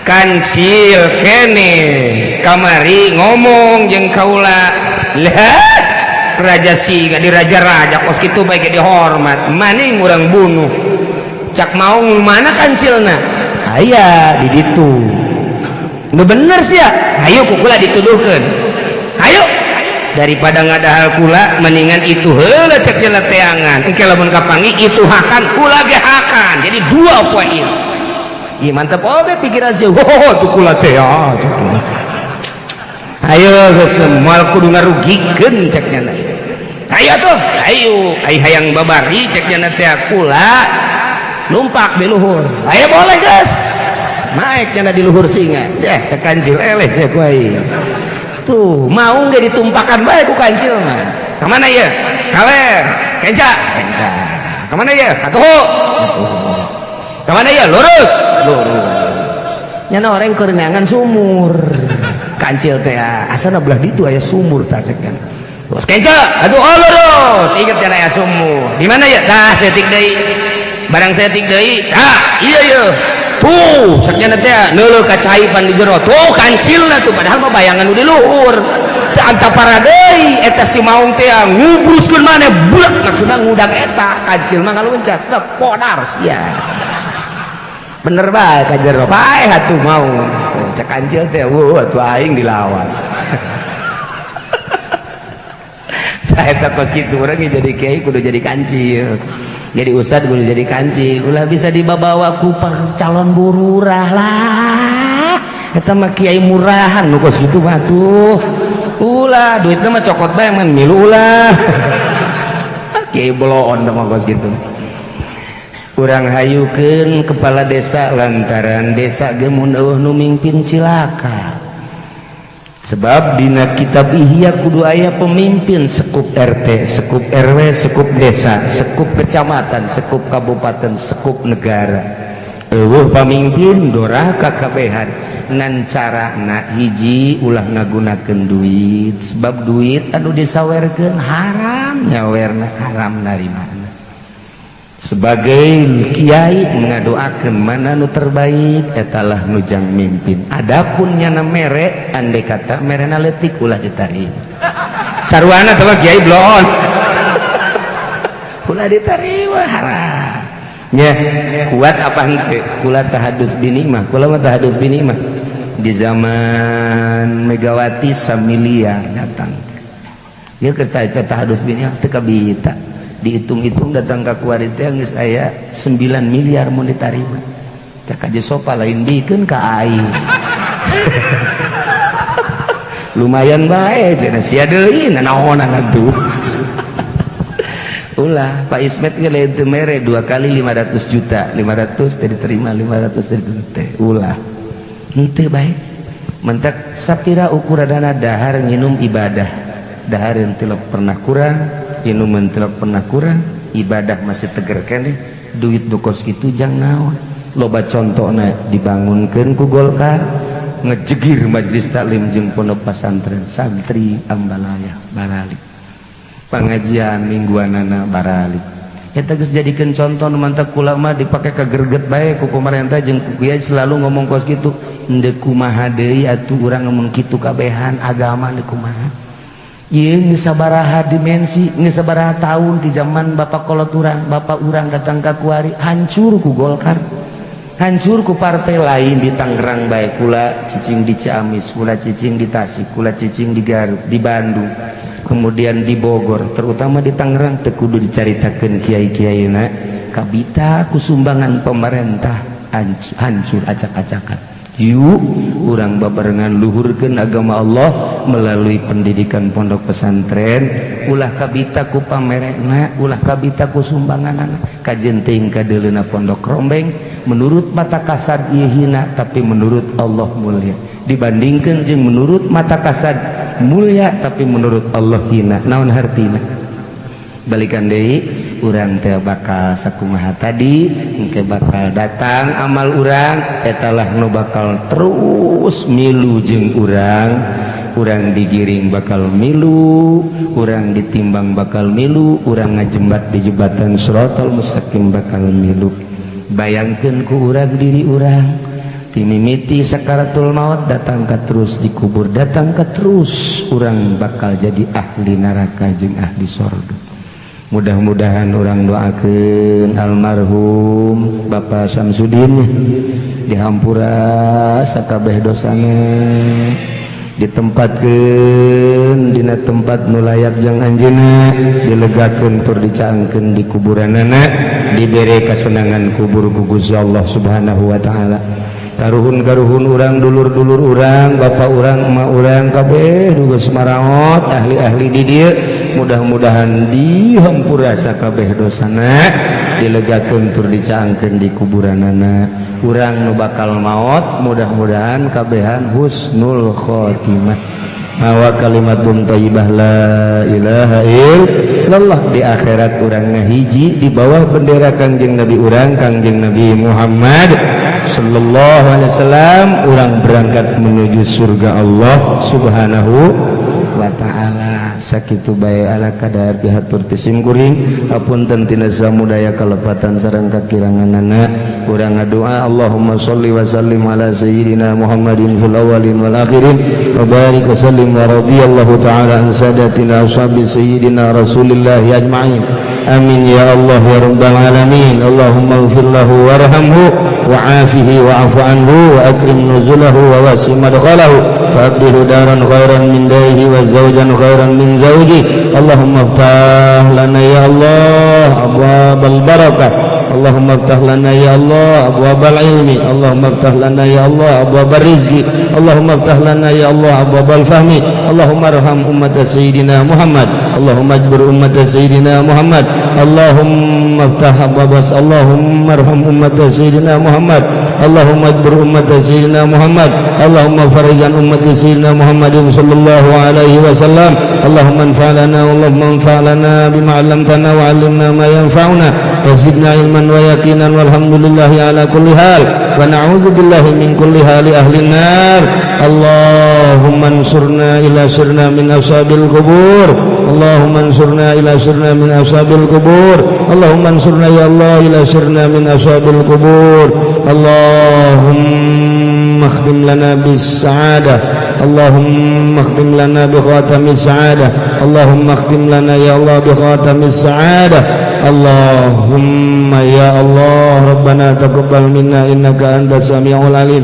kancil kene kamari ngomong jeung kaula lah, raja singa di raja-raja kos kitu bae ge dihormat, maning urang bunuh. Cak maung, mana kancilna? Aya di ditu. Nu bener sih ya, ayo ku kula dituduhkeun. Ayo, daripada ngadahal kula mendingan itu heula, cek jela teangan. Engke lamun kapanggih itu hakan kula ge hakan, jadi dua poin. Iya, mantep oge pikiran sih. Oh, tuh kula teh ya. Ayo geus, moal kudu ngarugikeun, cek nyana. Ayo tuh, ayo ai hayang babari, cek nyana teh, kula numpak di luhur. Ayo, boleh guys, naik nyana di luhur singa ya. Cek kancil, eleh sia ku aing. Tuh mau nggak ditumpakan bae ku kancil mah. Kemana ya? Kaler. Kenca kenca. Kemana ya? Katuhu. Kemana ya? Lurus lurus. Nyana orang keur neangan sumur kancil teh, asana belah ditu aya sumur tah, cek kan. Terus kenca, aduh, oh, lurus. Inget nyana aya sumur di mana ya? Tah, setik deui. Barang setik deui, tah, iya iya tuh, cek nyana teh, neuleuh ka cai pan di jero tuh kancilna tuh, padahal mah bayangan nu di luhur. Teu antapara deui eta si maung teh ngubruskeun maneh blek, maksudna ngudang eta kancil mah ngaluncat. Teh podar sia, bener bae ka jero paeh atuh maung. Cek kancil teh, wah atuh aing dilawan. Saya tak kos kitu urang jadi kiai kudu jadi kancil. Jadi ustad kudu jadi kancil. Ulah bisa dibawa ku calon bururah lah. Eta mah kiai murahan nu kos kitu mah tuh. Ulah duitna mah cokot bae mun milu ulah. Kiai bloon teh mah kos kitu. Urang hayukeun kepala desa lantaran desa ge mun eueuh nu mimpin cilaka. Sebab dina kitab Ihya kudu aya pemimpin sekup RT, sekup RW, sekup desa, sekup kecamatan, sekup kabupaten, sekup negara. Eueuh pamimpin doraka kabehan ngan carana hiji ulah ngagunakeun duit, sebab duit anu disawerkeun haram nyawerna, haram narimana. Sebagai kiai ngadoakeun mana nu terbaik etalah nu jang mimpin. Adapun nyana mere andai kata merena leutik ulah ditarik. Sarwana teh kiai bloon. Ulah diterima haram. Nya kuat apa henteu? Kula tahadus binikmah, kula mah tahadus binikmah. Di zaman Megawati samiliar datang. Ieu keur tahadus binikmah teu kabita. Dihitung-hitung datang ke kuari teh geus aya 9 miliar mun ditarima. Cek aja sopa lain bikeun ka aing. Lumayan bae cenah sia deui nanaonan atuh. Ulah Pak Ismet ge lain teu mere 2 kali 500 juta, 500 teh diterima, 500 teh diterima. Ulah. Henteu bae. Mentak sapira ukuranana dahar nginum ibadah. Dahar teu pernah kurang, minuman tidak pernah kurang, ibadah masih teger keneh, duit nu kos kitu jang naon. Loba contona dibangunkeun ku Golkar, ngejegir majelis taklim jeung pondok pesantren, santri ambalaya baralik, pengajian mingguanana baralik. Eta geus jadikeun contoh nu mantak kula mah dipake kagerget bae ku pemerintah jeung ku kiai selalu ngomong kos kitu. Endeu kumaha deui atuh urang ngomong kitu kabehan agama deui kumaha. Ieu geus sabaraha dimensi, geus sabaraha tahun di zaman bapak kolot urang, bapak urang datang ka kuari hancur ku Golkar. Hancur ku partai lain di Tangerang bae, kula cicing di Ciamis, kula cicing di Tasik, kula cicing di Garut, di Bandung, kemudian di Bogor, terutama di Tangerang teu kudu dicaritakeun kiai-kiaina kabita ku sumbangan pemerintah hancur acak-acakan. Yuk urang babarengan luhurkeun agama Allah melalui pendidikan pondok pesantren, ulah kabita ku pamerekna, ulah kabita ku sumbanganana. Kajen teuing kadeuleuna pondok rombeng menurut mata kasad ieu hina, tapi menurut Allah mulia. Dibandingkeun jeung menurut mata kasad mulia tapi menurut Allah hina, naon hartina? Balikan deui urang teh bakal sakumaha tadi, engke bakal datang amal urang etalah nu bakal terus milu jeung urang. Urang digiring bakal milu, urang ditimbang bakal milu, urang ngajembat di jembatan Shiratal Mustaqim bakal milu. Bayangkeun ku urang diri urang timimiti sakaratul maut datang ka terus dikubur, datang ka terus urang bakal jadi ahli neraka jeung ahli sorga. Mudah-mudahan orang doakeun almarhum Bapak Samsudin dihampura sakabeh dosana, ditempatkeun dina tempat nu layak jang anjeunna, dilegakeun tur dicaangkeun di kuburanana, dibere kasenangan kubur ku Gusti Allah Subhanahu wa taala. Karuhun-karuhun urang, dulur-dulur urang, bapak urang, emak urang kabeh nu geus maraot, ahli-ahli di dieu mudah-mudahan dihampura sakabeh dosana, dilegakeun tur dicaangkeun di kuburanana. Urang nu bakal maot mudah-mudahan kabehan husnul khotimah, mawa kalimatun thayyibah la ilaha illallah. Di akhirat urang ngahiji di bawah bendera Kangjeng Nabi urang, Kangjeng Nabi Muhammad sallallahu alaihi wasallam. Urang berangkat menuju surga Allah Subhanahu wa taala. Sakitu bae ala kadar pihatur ti sim kuring, hapunten tina samudaya kalepatan sareng kakiranganana. Urang ngadoa, Allahumma sholli wa sallim ala sayyidina Muhammadin fil awwalin wal akhirin wa barik wa sallim wa radhiyallahu ta'ala an sadatina ashabi sayyidina Rasulillah ajma'in. Amin ya Allah ya rabbal alamin. Allahumma ighfir lahu warhamhu wa'afihi wa'fu anhu wa akrim nuzulahu wa wasi' madkhalahu wa abdilhu daran khairan min darihi wa zawjan khairan min zawji. Allahumma iftah lana ya Allah abwabal barakah. Allahumma iftah lana ya Allah abwabal ilmi. Allahumma iftah lana ya Allah abwabal rizqi. Allahumma iftah lana ya Allah abwabal fahmi. Allahumma arham ummat sayyidina Muhammad. Allahumma ajbur ummat sayyidina Muhammad. Allahumma iftah abwabas. Allahumma arham ummat sayyidina Muhammad. Allahumma ajbur ummat sayyidina Muhammad. Allahumma farij an ummat sayyidina Muhammadin sallallahu alaihi wasallam. Allahumma anfa' lana, Allahumma anfa' lana bima 'allamtana wa 'allimna ma yanfa'una wa zidna ilman wa yaqinan, walhamdulillahi ala kulli hal wa na'udzu billahi min kulli hali ahli nar. Allahumma ansurna ila sirna min ashabil qubur. Allahumma ansurna ila sirna min ashabil qubur. Allahumma ansurna ya Allah ila sirna min ashabil qubur. Allahumma akhtim lana bis sa'adah. Allahumma akhtim lana bi khatamis sa'adah. Allahumma akhtim lana ya Allah bi khatamis sa'adah. Allahumma ya Allah Rabbana taqabbal minna innaka antas samiul alim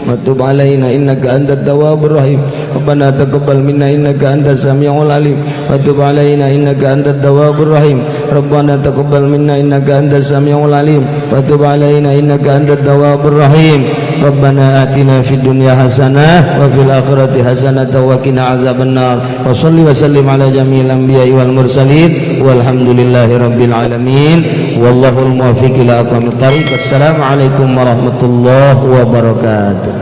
wa tub alaina innaka antat tawwabur rahim. Rabbana taqabbal minna innaka antas samiul alim wa tub alaina innaka antat tawwabur rahim. Rabbana taqabbal minna innaka antas samiul alim wa tub alaina innaka antat tawwabur rahim. Rabbana atina fid dunya hasanah wa fil akhirati hasanah wa qina azabannar. Wa salli wa sallim ala jami'il anbiya'i wal mursalin, walhamdulillahi rabbil alamin, wallahul muwaffiq ila aqwamit thariq. Assalamualaikum warahmatullahi wabarakatuh.